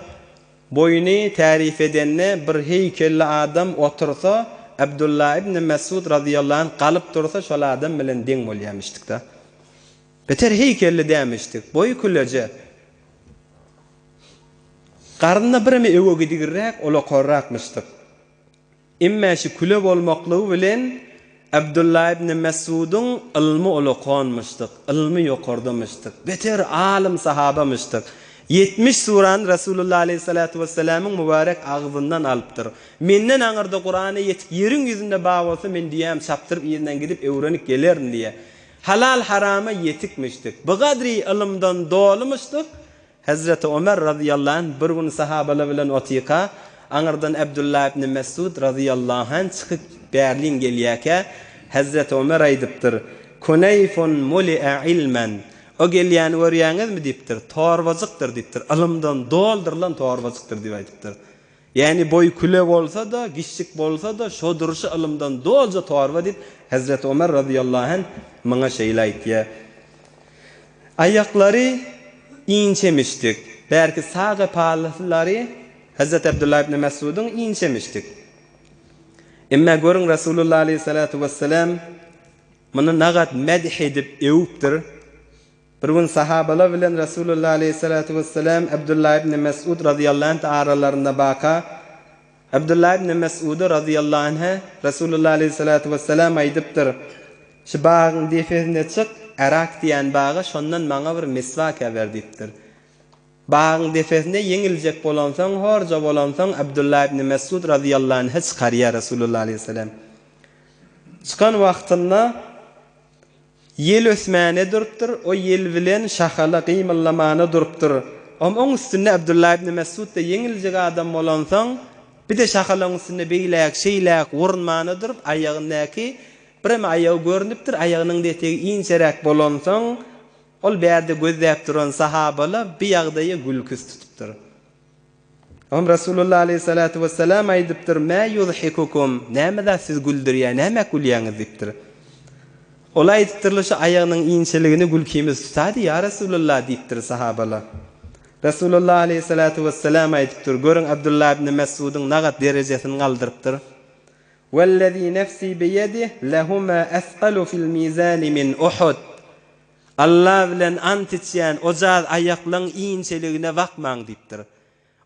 boýuny tärif edende bir heýkelli adam otursa, Abdullah ibn Mesud razyýallahu anh galyp dursa şol adam bilen deň bolýamyşdykda. Beter heýkelli dämişdik. Boýy küleje. Garnyna bireme öwe gidigirräk, olakorrakmyşdyk. Emmä şu küle bolmaklygy bilen Abdulla ibn Mes'udyň ylmy ulakanmyşdyk, ylmy ýokardamyşdyk, beter alym sahabamyşdyk. 70 surany Resulullah aleýhissalatu wessalamyň mübärek agzyndan alypdyr. Menden aňyrda Kurana ýetik ýeriň ýüzünde bar bolsa men düýämi çapdyryp yzyndan gidip öwrenip gelerin diýýär. Halal-harama ýetikmişdik. Bigadry ylymdan dolumyşdyk. Hezreti Omer razyýallahu anh bir gün sahabalar bilen otyka, aňyrdan Abdullah ibn Mesud razyýallahu anh çykyp bärlin gelýärkä, Hezreti Omer aýdypdyr, Kuneýfun muli'a ilmen, O gelýäni görýäňizmi diýipdir, torbajykdyr diýipdir, ylymdan doldurylan torbajykdyr diýip aýdypdyr. Ýagny boýy küle bolsa-da, giçjik bolsa-da, şo durşy ylymdan dolja torba diýip, Hezreti Omer razyýallahu anh muňa şeýle aýtýar. Aýaklary inçemişdik. Bärki sag epalylary Hezreti Abdullah ibn Mes'udyň inçemişdik. Emma görüň Resulullah aleýhissalatu wessalam muny nagat medh edip öwüpdir. Bir gün sahabalar bilen Resulullah aleýhissalatu wessalam Abdullah ibn Mes'ud razyýallahu anh aralarynda baka, Abdullah ibn Mes'uda razyýallahu anhe Resulullah aleýhissalatu wessalam aýdypdyr, Şu bagyň depesine çyk, Erak diýen baga, şondan maňa bir miswak äber diýipdir. Bagyň depesine ýeňiljek bolansoň, horja bolansoň Abdullah ibn Mes'ud razyýallahu anhe çykarýar Resulullah aleýhissalam. Çykan wagtynda Ýel ösmäne durupdyr, o ýel bilen şahala gymyldamana durupdyr. Om oň üstünde Abdullah ibn Mesud-da ýeňiljek adam bolansoň, bir-de şahalaň üstünde beýläk, şeýläk wurnmana durup, aýagyndaky birem aýagy görnüpdir, aýagynyň-da etegi inçeräk bolansoň, ol bärde gözläp duran sahabala bi ýagdaýa gülküsi tutupdyr. Oňa Resulullah aleýhissalatu wessalam aýdypdyr, Mä ýuzhikukum, näme zat sizi güldürýär, nämä gülýäňiz diýipdir. Ol aýdypdyrlar, şu aýagynyň inçeligini gülkimiz tutady, ýa Resulullah diýipdir sahabalar. Resulullah aleýhissalatu wessalam aýdypdyr, görüň Abdullah ibn Mes'udyň nagat derejesini galdyrypdyr. Wellezî nefsî biýedih lehumâ esgalu fil mizâni min Uhud. Alla bilen ant içýän, ojaz aýaklaň inçeligine bakmaň diýipdir.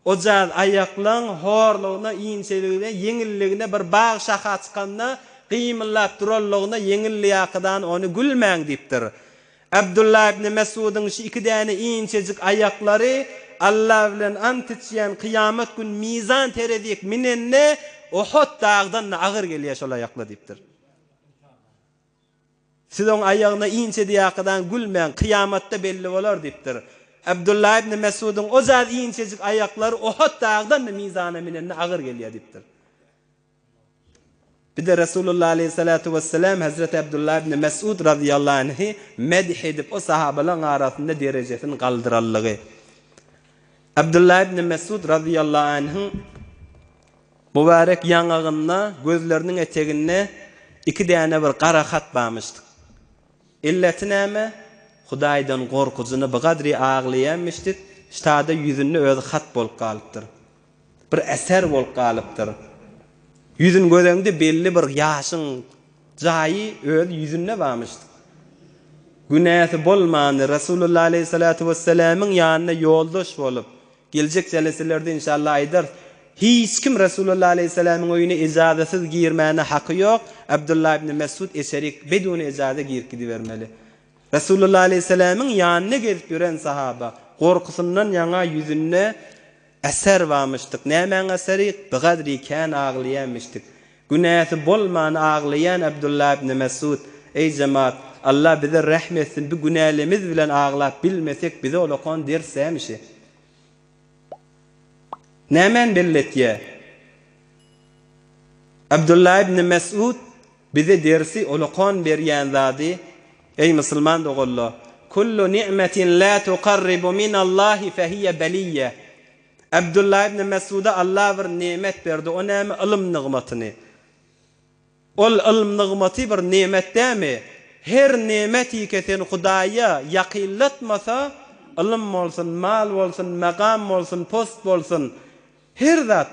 Ojaz aýaklaň horlugyna, inçeligine, ýeňilligine bir bag şaha çykanda gymyldap duranlygyna ýeňilliýakydan ony gülmäň diýipdir. Abdullah ibn Mesudyň şu iki däne inçejik aýaklary Alla bilen ant içýän kyýamat gün mizan terezik minende Ohot dagdan-da agyr gelýär şol aýaklar diýipdir. Siz oň aýagyna inçe diýakadan gülmäň, kyýamatda belli bolar diýipdir. Abdullah ibn Mesudyň o jaz inçejik aýaklary Ohot dagdan-da mizana minende agyr gelýär diýipdir. Bir-de Resulullah aleýhissalatu wessalam Hezreti Abdullah ibn Mesud razyýallahu anhy medh edip o sahabalaryň arasynda derejesini galdyranlygy. Abdullah ibn Mesud razyýallahu anhyň Mübärek ýaňagynda, gözleriniň eteginde iki däne bir gara hat barmyşdyk. Illeti näme? Hudaýdan gorkujyna bigadry aglaýanmyşdyk, ştada ýüzünde özi hat bolup galypdyr. Bir eser bolup galypdyr. Ýüzüni göreňde belli bir ýaşyň jaýy öz ýüzünde barmyşdyk. Günäsi bolmandy, Resulullah aleýhissalatu wessalamyň ýanyna ýoldaş bolup, geljek jeleselerde inşallah aýdarys, hiç kim Resulullah aleýhissalamyň öýüne ejazasyz girmäne haky ýok, Abdullah ibn Mesud eşerik beduni ejaza girip gidibermeli. Resulullah aleýhissalamyň ýanynda gezip ýören sahaba, gorkusyndan ýaňa ýüzünde eser barmyşdyk. Nämäň eseri? Bigadri kän aglaýanmyşdyk. Günäsi bolman aglaýan Abdullah ibn Mesud, Eý jemaat, Allah bize rehm etsin, bi günälemiz bilen aglap bilmesek bize olakan ders dämişi? Nämäni belli etýär? Abdullah ibn Mesud bize dersi olakan berýän zady, Eý musulman doganlar, Kullu ni'metin la tukarribu minallahi fehiye beliyye. Abdullah ibn Mesuda Allah bir nemet berdi, o näme ylym nygmatyny. Ol ylym nygmaty bir nemet dämi? Her nemetike seni Hudaýa ýakynlatmasa, ylym bolsun, mal bolsun, magam bolsun, post bolsun, her zat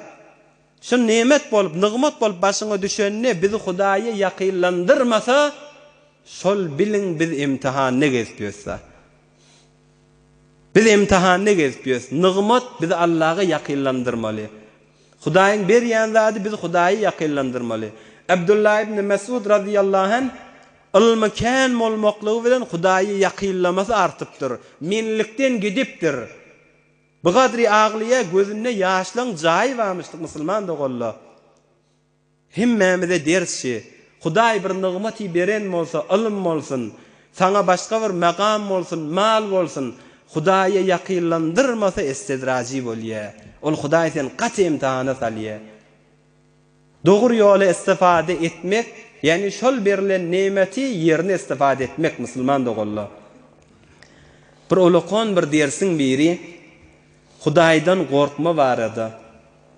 şu nemet bolup, nygmat bolup başyňa düşende bizi Hudaýa ýakynlandyrmasa, şol biliň biz imtihanda gezip ýörüs-ä. Biz imtihanda gezip ýörüs. Nygmat bizi Allaga ýakynlandyrmaly. Hudaýyň berýän zady bizi Hudaýa ýakynlandyrmaly. Abdullah ibn Mesud razyýallahu anh ylmy kän bolmaklygy bilen Hudaýa ýakynlamasy artypdyr. Menlikden gidipdir. Bu gadry aglaýa gözünde ýaşlaň jaýy barmyşdyk musulman doganlar. Hemmämize ders şi. Hudaý bir nygmaty beren bolsa, ylym bolsun, saňa başga bir magam bolsun, mal bolsun, Hudaýa ýakynlandyrmasa estedrajy bolýa. Ol Hudaý seni gaty imtihana salýa. Dogry ýola istifade etmek, ýagny şol berlen nemeti ýerine istifade etmek musulman doganlar. Bir ulakan bir dersiň biri Hudaýdan gorkma barada.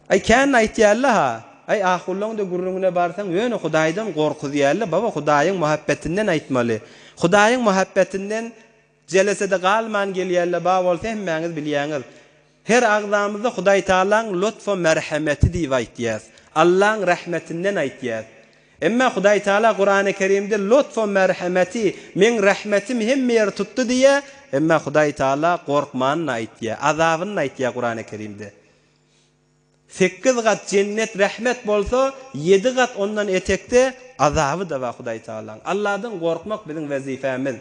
Aý kän aýtýarla-ha. Aý ahullaň-da gürrüňine barsaň ýöne Hudaýdan gorkuzýarla baba Hudaýyň muhabbetinden aýtmaly. Hudaýyň muhabbetinden jelesede galman gelýärle ba bolsa hemmäňiz bilýäňiz. Her agzamyzda Hudaýtagalaň lutf-u merhemeti diýip aýtýas. Allaň rehmetinden aýtýas. Emma Hudaýtagala Kurany Kerimde lutf-u merhemeti, meň rehmetim hemme ýeri tutdy diýýär, emma Hudaýtagala gorkmanyny aýtýar, azabyny aýtýar Kurany Kerimde. Sekiz gat jennet rehmet bolsa, ýedi gat ondan etekde azaby-da bar Hudaý Tagalaň. Alladan gorkmak biziň wezipemiz.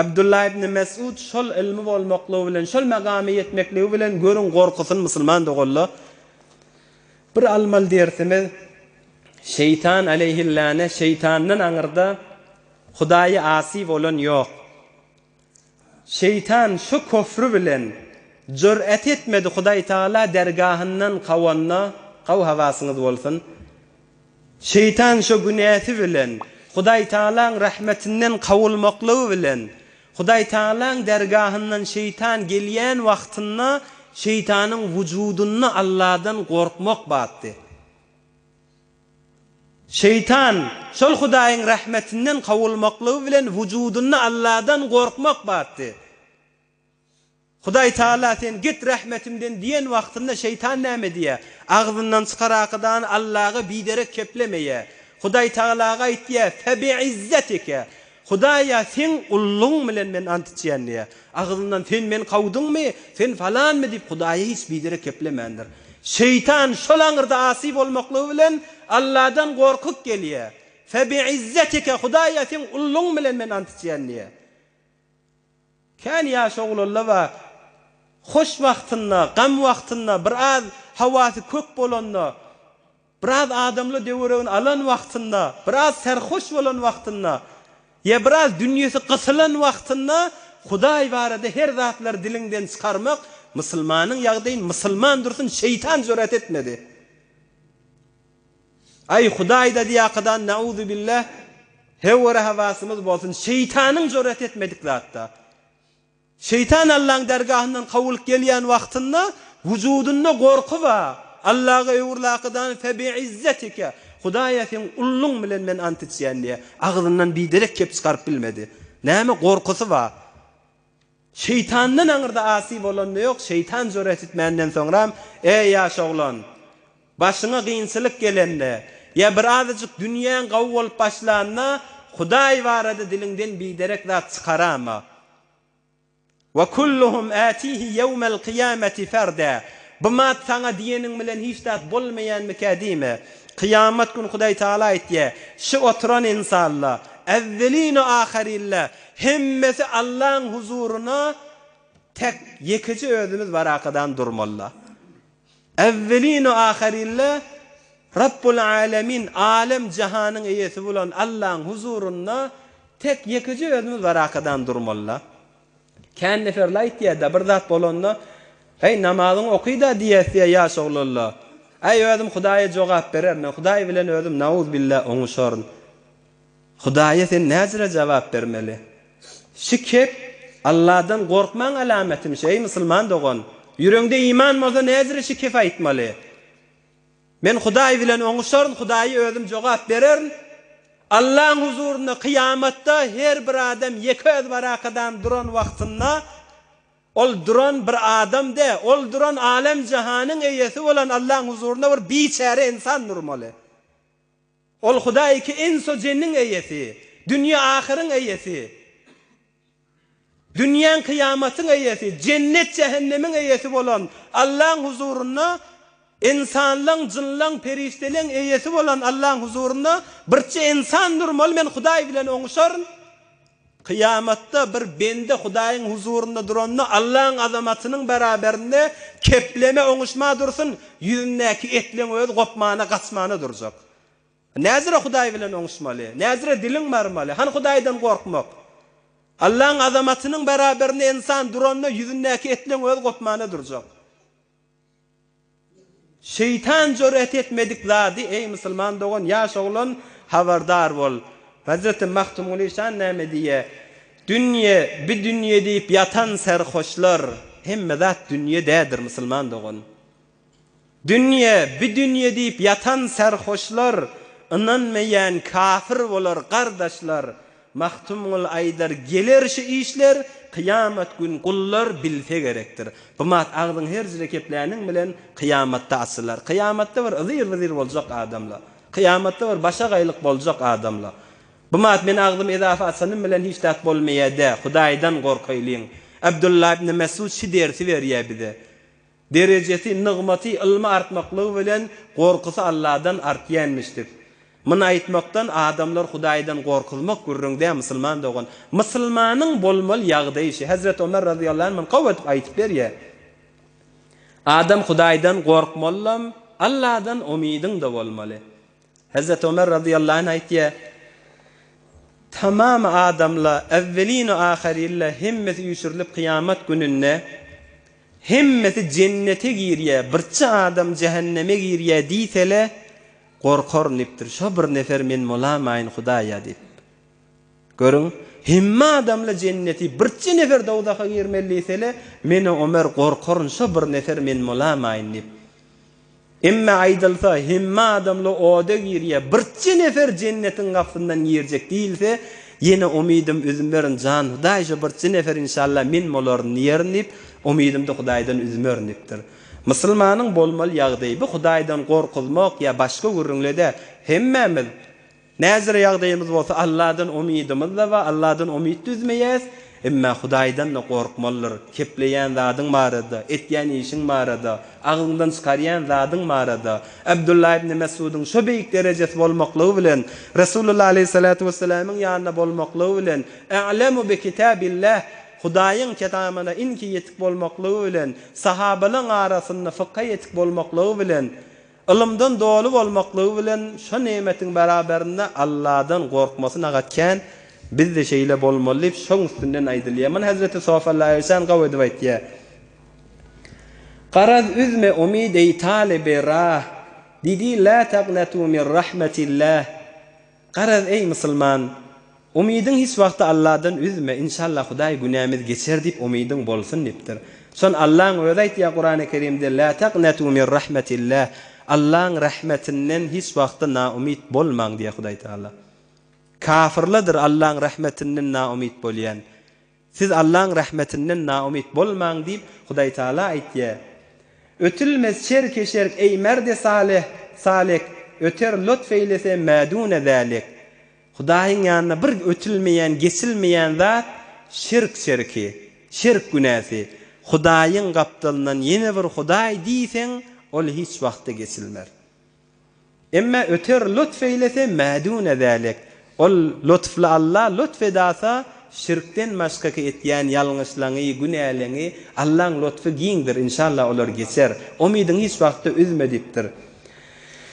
Abdullah ibn Mesud şol ylmy bolmaklygy bilen, şol magama ýetmekligi bilen görüň gorkusyny musulman doganlar. Bir almaly dersimiz, Şeýtan aleýhillâne şeýtandan aňyrda Hudaýa asy bolan ýok. Şeýtan şu köfri bilen jür'et etmedi Hudaý Tagala dergahyndan kawanda, gawy hawasyňyz bolsun. Şeýtan şu günäsi bilen Hudaý Tagalaň rahmetinden kawulmaklygy bilen Hudaý Tagalaň dergahyndan şeýtan gelýän wagtynda şeýtanyň wujudynda Alladan gorkmak batdy. Şeýtan, şol Hudaýyň rahmetinden kowulmaklygy bilen wujudynda Alladan gorkmak batdy. Hudaý Taala sen git rahmetimden diýen wagtynda şeýtan näme diýýär? Agzyndan çykarakydan Allaga biderek keplemeýär. Hudaý Tagalaga aýtýar, Febi'izzetike, Hudaýa seň ullugyň bilen men ant içýän diýýär. Agzyndan sen meni kowduňmy, sen falanmy diýip Hudaýa hiç biderek keplemändir. Şeýtan şol aňyrda asy bolmaklygy bilen Alladan gorkup gelýär. Febi'izzetike, Hudaýa seň ullugyň bilen men ant içýän diýýär. Kän ýaş oglanlar bar. Hoş wagtynda, gam wagtynda, bir az howasy kök bolanda, Biraz adamly döweregini alan wagtynda, biraz serhoş bolan wagtynda, ýa biraz dünýesi gysylan wagtynda Hudaý barada her zatlary diliňden çykarmak musulmanyň ýagdaýyny musulman dursun şeýtan jüret etmedi. Aý Hudaýda diýakadan nauzubilla hewwere hawasymyz bolsun şeýtanyň jüret etmedik zatda. Şeýtan Allaň dergahyndan kowulyp gelýän wagtynda wujudynda gorky bar. Allaga öwrülakydan Febi'izzetike, Hudaýa seň ulluň bilen men ant içýän diýýär. Agzyndan biderek kep çykaryp bilmedi. Näme gorkusy bar. Şeýtandan aňyrda asy bolanda ýok, şeýtan jüret etmänden soňram, Eý, ýaş oglan! Başyňa gynçylyk gelende, ýa bir azajyk dünýäň gawy bolup başlanda, Hudaý barada diliňden biderek zat çykarama. Ve kulluhum atihi ýewmel kyýameti ferda. Bu mat saňa diýeniň bilen hiç zat bolmaýanmykä diýme. Kyýamat gün Hudaý Tagala aýtýar, Şu oturan ynsanlar, äwwelin-u ahyrinler, hemmesi Allaň huzuryna tek ýekeje özümiz barakadan durmalylar. Äwwelin-u ahyrinler Rabbul Alemin, alem jahanyň eýesi bolan Allaň huzurynda tek ýekeje özümiz barakadan durmalyda. Kän neferler aýtýada bir zat bolanda, Heý, namazyňy oky-da diýýäs diýýär ýaş oglanlar. Äý, özüm Hudaýa jogap bererin, Hudaý bilen özüm nauzbilla oňuşaryn. Hudaýa sen näjüre jogap bermeli? Şi kep Alladan gorkmaň alamatymyş, eý musulman dogan. Ýüregiňde iman bolsa näjüre şi kep aýtmaly? Men Hudaý bilen oňuşaryn, Hudaýa özüm jogap bererin. Allaň huzurynda kyýamatda her bir adam ýeke öz barakadan duran wagtynda, ol duran bir adam dä, ol duran alem-jahanyň eýesi bolan Allaň huzurynda bir biçäre ynsan durmaly. Ol Hudaý ki enso jenniň eýesi, dünýe ahyryň eýesi. Dünýäň kyýamatyň eýesi, jennet jähennemiň eýesi bolan Allaň huzurynda ynsanlaň, jynlaň, perişdeleň eýesi bolan Allaň huzurynda birçe ynsan durmaly men Hudaý bilen oňuşaryn. Kyýamatda bir bende Hudaýyň huzurynda duranda Allaň azamatynyň beraberinde kepleme oňuşma dursun, ýüzündäki etleň özi gopmana gaçmana durjak. Näzire Hudaý bilen oňuşmaly? Näzire diliň barmaly? Hany Hudaýdan gorkmak? Allaň azamatynyň beraberinde ynsan duranda ýüzündäki etleň özi gopmana durjak. Şeýtan jüret etmedik zady, eý musulman dogan, ýaş oglan, habardar bol. Hezreti Magtymguly şan näme diýýär? Dünýe, bi dünýe diýip ýatan serhoşlar, hemme zat dünýe dädir musulman dogan. Dünýe, bi dünýe diýip ýatan serhoşlar, Ynanmaýan kafir bolar gardaşlar. Magtymguly aýdar, geler şu işler, Kyýamat gün gullar bilse gerekdir. Bu mat agzyň her jire kepläniň bilen kyýamatda açylar. Kyýamatda bir yzyr-byzyr boljak adamla. Kyýamatda bir başagaýlyk boljak adamla. Bu mat men agzymy ezafa açanym bilen hiç zat bolmaýa dä, Hudaýdan gorkaýlyň. Abdullah ibn Mesud şi dersi berýä bize. Derejesi, nygmaty, ylmy artmaklygy bilen gorkusy Alladan artýanmyşdyk. Muny aýtmakdan adamlar Hudaýdan gorkuzmak gürrüň däl musulman dogan. Musulmanyň bolmaly ýagdaýy şi. Hezreti Omer razyýallahu anh muny gowy edip aýtyp berýär. Adam Hudaýdan gorkmalyam, Alladan umydyň-da bolmaly. Hezreti Omer razyýallahu anh aýtýar, Tamam adamla, äwwelin-u ahyrilla hemmesi üýşürilip kyýamat gününde Hemmesi jennete girýä, birçe adam jähenneme girýä diýsele, gorkaryn diýipdir. Şo bir nefer men bolamaýyn Hudaýa diýip. Görüň, hemme adamla jenneti, birçe nefer dowzaha girmeli diýsele, men-ä Omer gorkaryn, şo bir nefer men bolamaýyn diýip. Emme aýdylsa, hemme adamla oda girýä, birje nefer jennetiň gapysyndan girjek diýilse, ýene umydym üzmerin, jan Hudaý şo birje nefer inşallah men bolaryn diýerin diýip, umydymdy Hudaýdan üzmerin diýipdir. Musulmanyň bolmaly ýagdaýy bu Hudaýdan gorkuzmak ýa başga gürrüňle däl. Hemmämiz Näzire ýagdaýymyz bolsa Alladan umydymyz-da bar, Alladan umyt-da üzmeýäs, emma Hudaýdan-da gorkmalydyr. Kepleýän zadyň barada, etýän işiň barada, agzyňdan çykarýan zadyň barada. Abdullah ibn Mes'udyň şo beýik derejesi bolmaklygy bilen, Resulullah aleýhissalatu wessalamyň ýanynda bolmaklygy bilen, A'lemu bi kitabillah, Hudaýyň ketamyna iňki ýetik bolmaklygy bilen, sahabalaň arasynda fykha ýetik bolmaklygy bilen, Ylymdan doly bolmaklygy bilen şo nemetiň beraberinde Alladan gorkmasy nagat kän, biz-de şeýle bolmaly diýip şoň üstünden aýdylýar. Muny hezreti Sofalla Aýşan gawy edip aýtýar. Garaz üzme umyt eý talyby rah, didi la taqnatu min rahmetillah. Garaz eý musulman, umydyň hiç wagtda Alladan üzme, inşallah Hudaý günämiz geçer diýip umydyň bolsun diýipdir. Şon Allaň özi aýtýar Kurany Kerimde la taqnatu min rahmetillah, Allaň rahmetinden hiç wagtda naumyt bolmaň diýýär Hudaý Tagala. Kafyrladyr Allaň rahmetinden naumyt bolýan. Siz Allaň rahmetinden naumyt bolmaň diýip Hudaýtagala aýtýar. Ötülmez şerki şerk eý merdi salyh, salik, öter lutf eýlese mä dune zalik. Hudaýyň ýanynda bir ötülmeýän, geçilmeýän zat şirk şerki, şirk günäsi. Hudaýyň gapdalyndan ýene bir hudaý diýseň, ol hiç wagtda geçilmer. Emme öter lutf eýlese mä dune zälik. Ol lutfly Alla lutf edasa, şirkden başgaky etýän ýalňyşlaňy, günäleňi Allaň lutfy giňdir, inşallah olar geçer. Umydyňy hiç wagtda üzme diýipdir.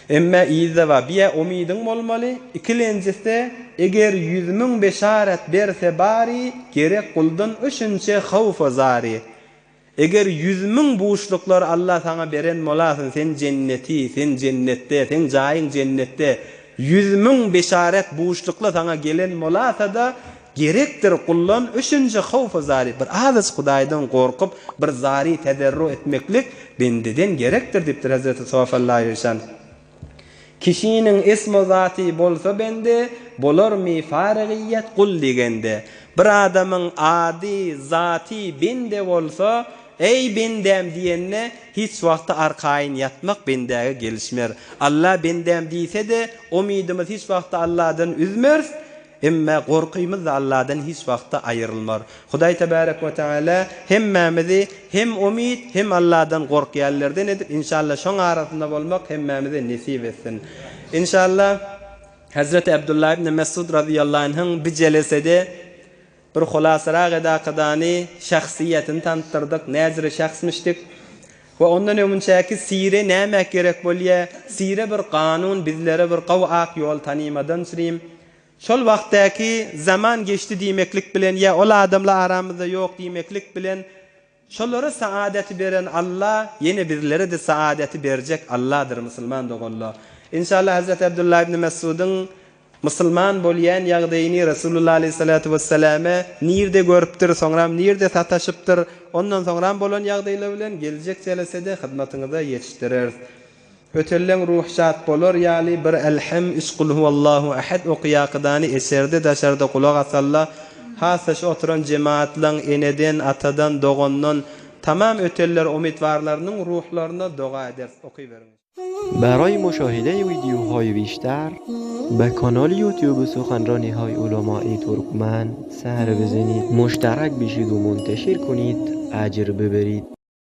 Emme yzda bar, biýä umydyň bolmaly, ikilenjisi, eger 100000 beşaret berse bary, gerek guldan öşünçe howf-u zary. Eger 100000 buşluklar Alla saňa beren bolasyn, sen jenneti, sen jennetde, seň jaýyň jennetde, 100000 beşaret buşlukla saňa gelen bolasa-da, gerekdir guldan öşünçe howf-u zary, bir azajyk Hudaýdan gorkup, bir zary tezerru etmeklik bendeden gerekdir diýipdir Hezreti Sofallaýyşan. Kişiniň esm-u zaty bolsa bende, bolarmy farygyýet gul digende. Bir adamyň ady, zaty bende bolsa, Eý, bendäm diýende, hiç wagtda arkaýyn ýatmak bendäge gelişmer. Alla bendäm diýse-de, umydymyzy hiç wagtda Alladan üzmeris, Emme gorkymyz-da Alladan hiç wagtda aýrylmar. Hudaý tebärek we teala hemmämizi hem umyt, hem Alladan gorkýanlerden edip, inşallah şoň arasynda bolmak hemmämize nesip etsin. Inşallah Hezreti Abdullah ibn Mesud razyýallahu anhyň bi jelesede bir hulasarak edakadany şahsyýetini tanytdyrdyk, näjüre şahsmyşdyk we ondan öňünçäki sire nämä gerek bolýa, sire bir kanun bizlere bir gowy ak ýol tanymadan çyrim. Şol wagtdaky zaman geçdi diýmeklik bilen ýa ol adamlar aramyzda ýok diýmeklik bilen şolara saadaty beren Alla ýene bizlere-de saadaty berjek Alladyr musulman doganlar. Inşallah Hazreti Abdullah ibn Mesudyň musulman bolýan ýagdaýyny Resulullah aleýhissalatu wessalamy nirde görüpdir soňram nirde sataşypdyr ondan soňram bolan ýagdaýlar bilen geljek jelesede hyzmatyňyza ýetişdireris. Ötelleň ruh şat bolar ýaly bir Elhem, üç Kulhuwallahu Ahad okyýakydany eçerde daşarda gulak asalla, hassa şu oturan jemaatlaň eneden, atadan, dogandan, tamam öteller umytwarlarynyň ruhlaryna doga ederis. Okyberiň. Baraý muşahide wideohaý bişter be kanal ýutube suhanranihaý ulamai turkmen ser bizenid muşterak bişid u munteşir kunid ajr biberid.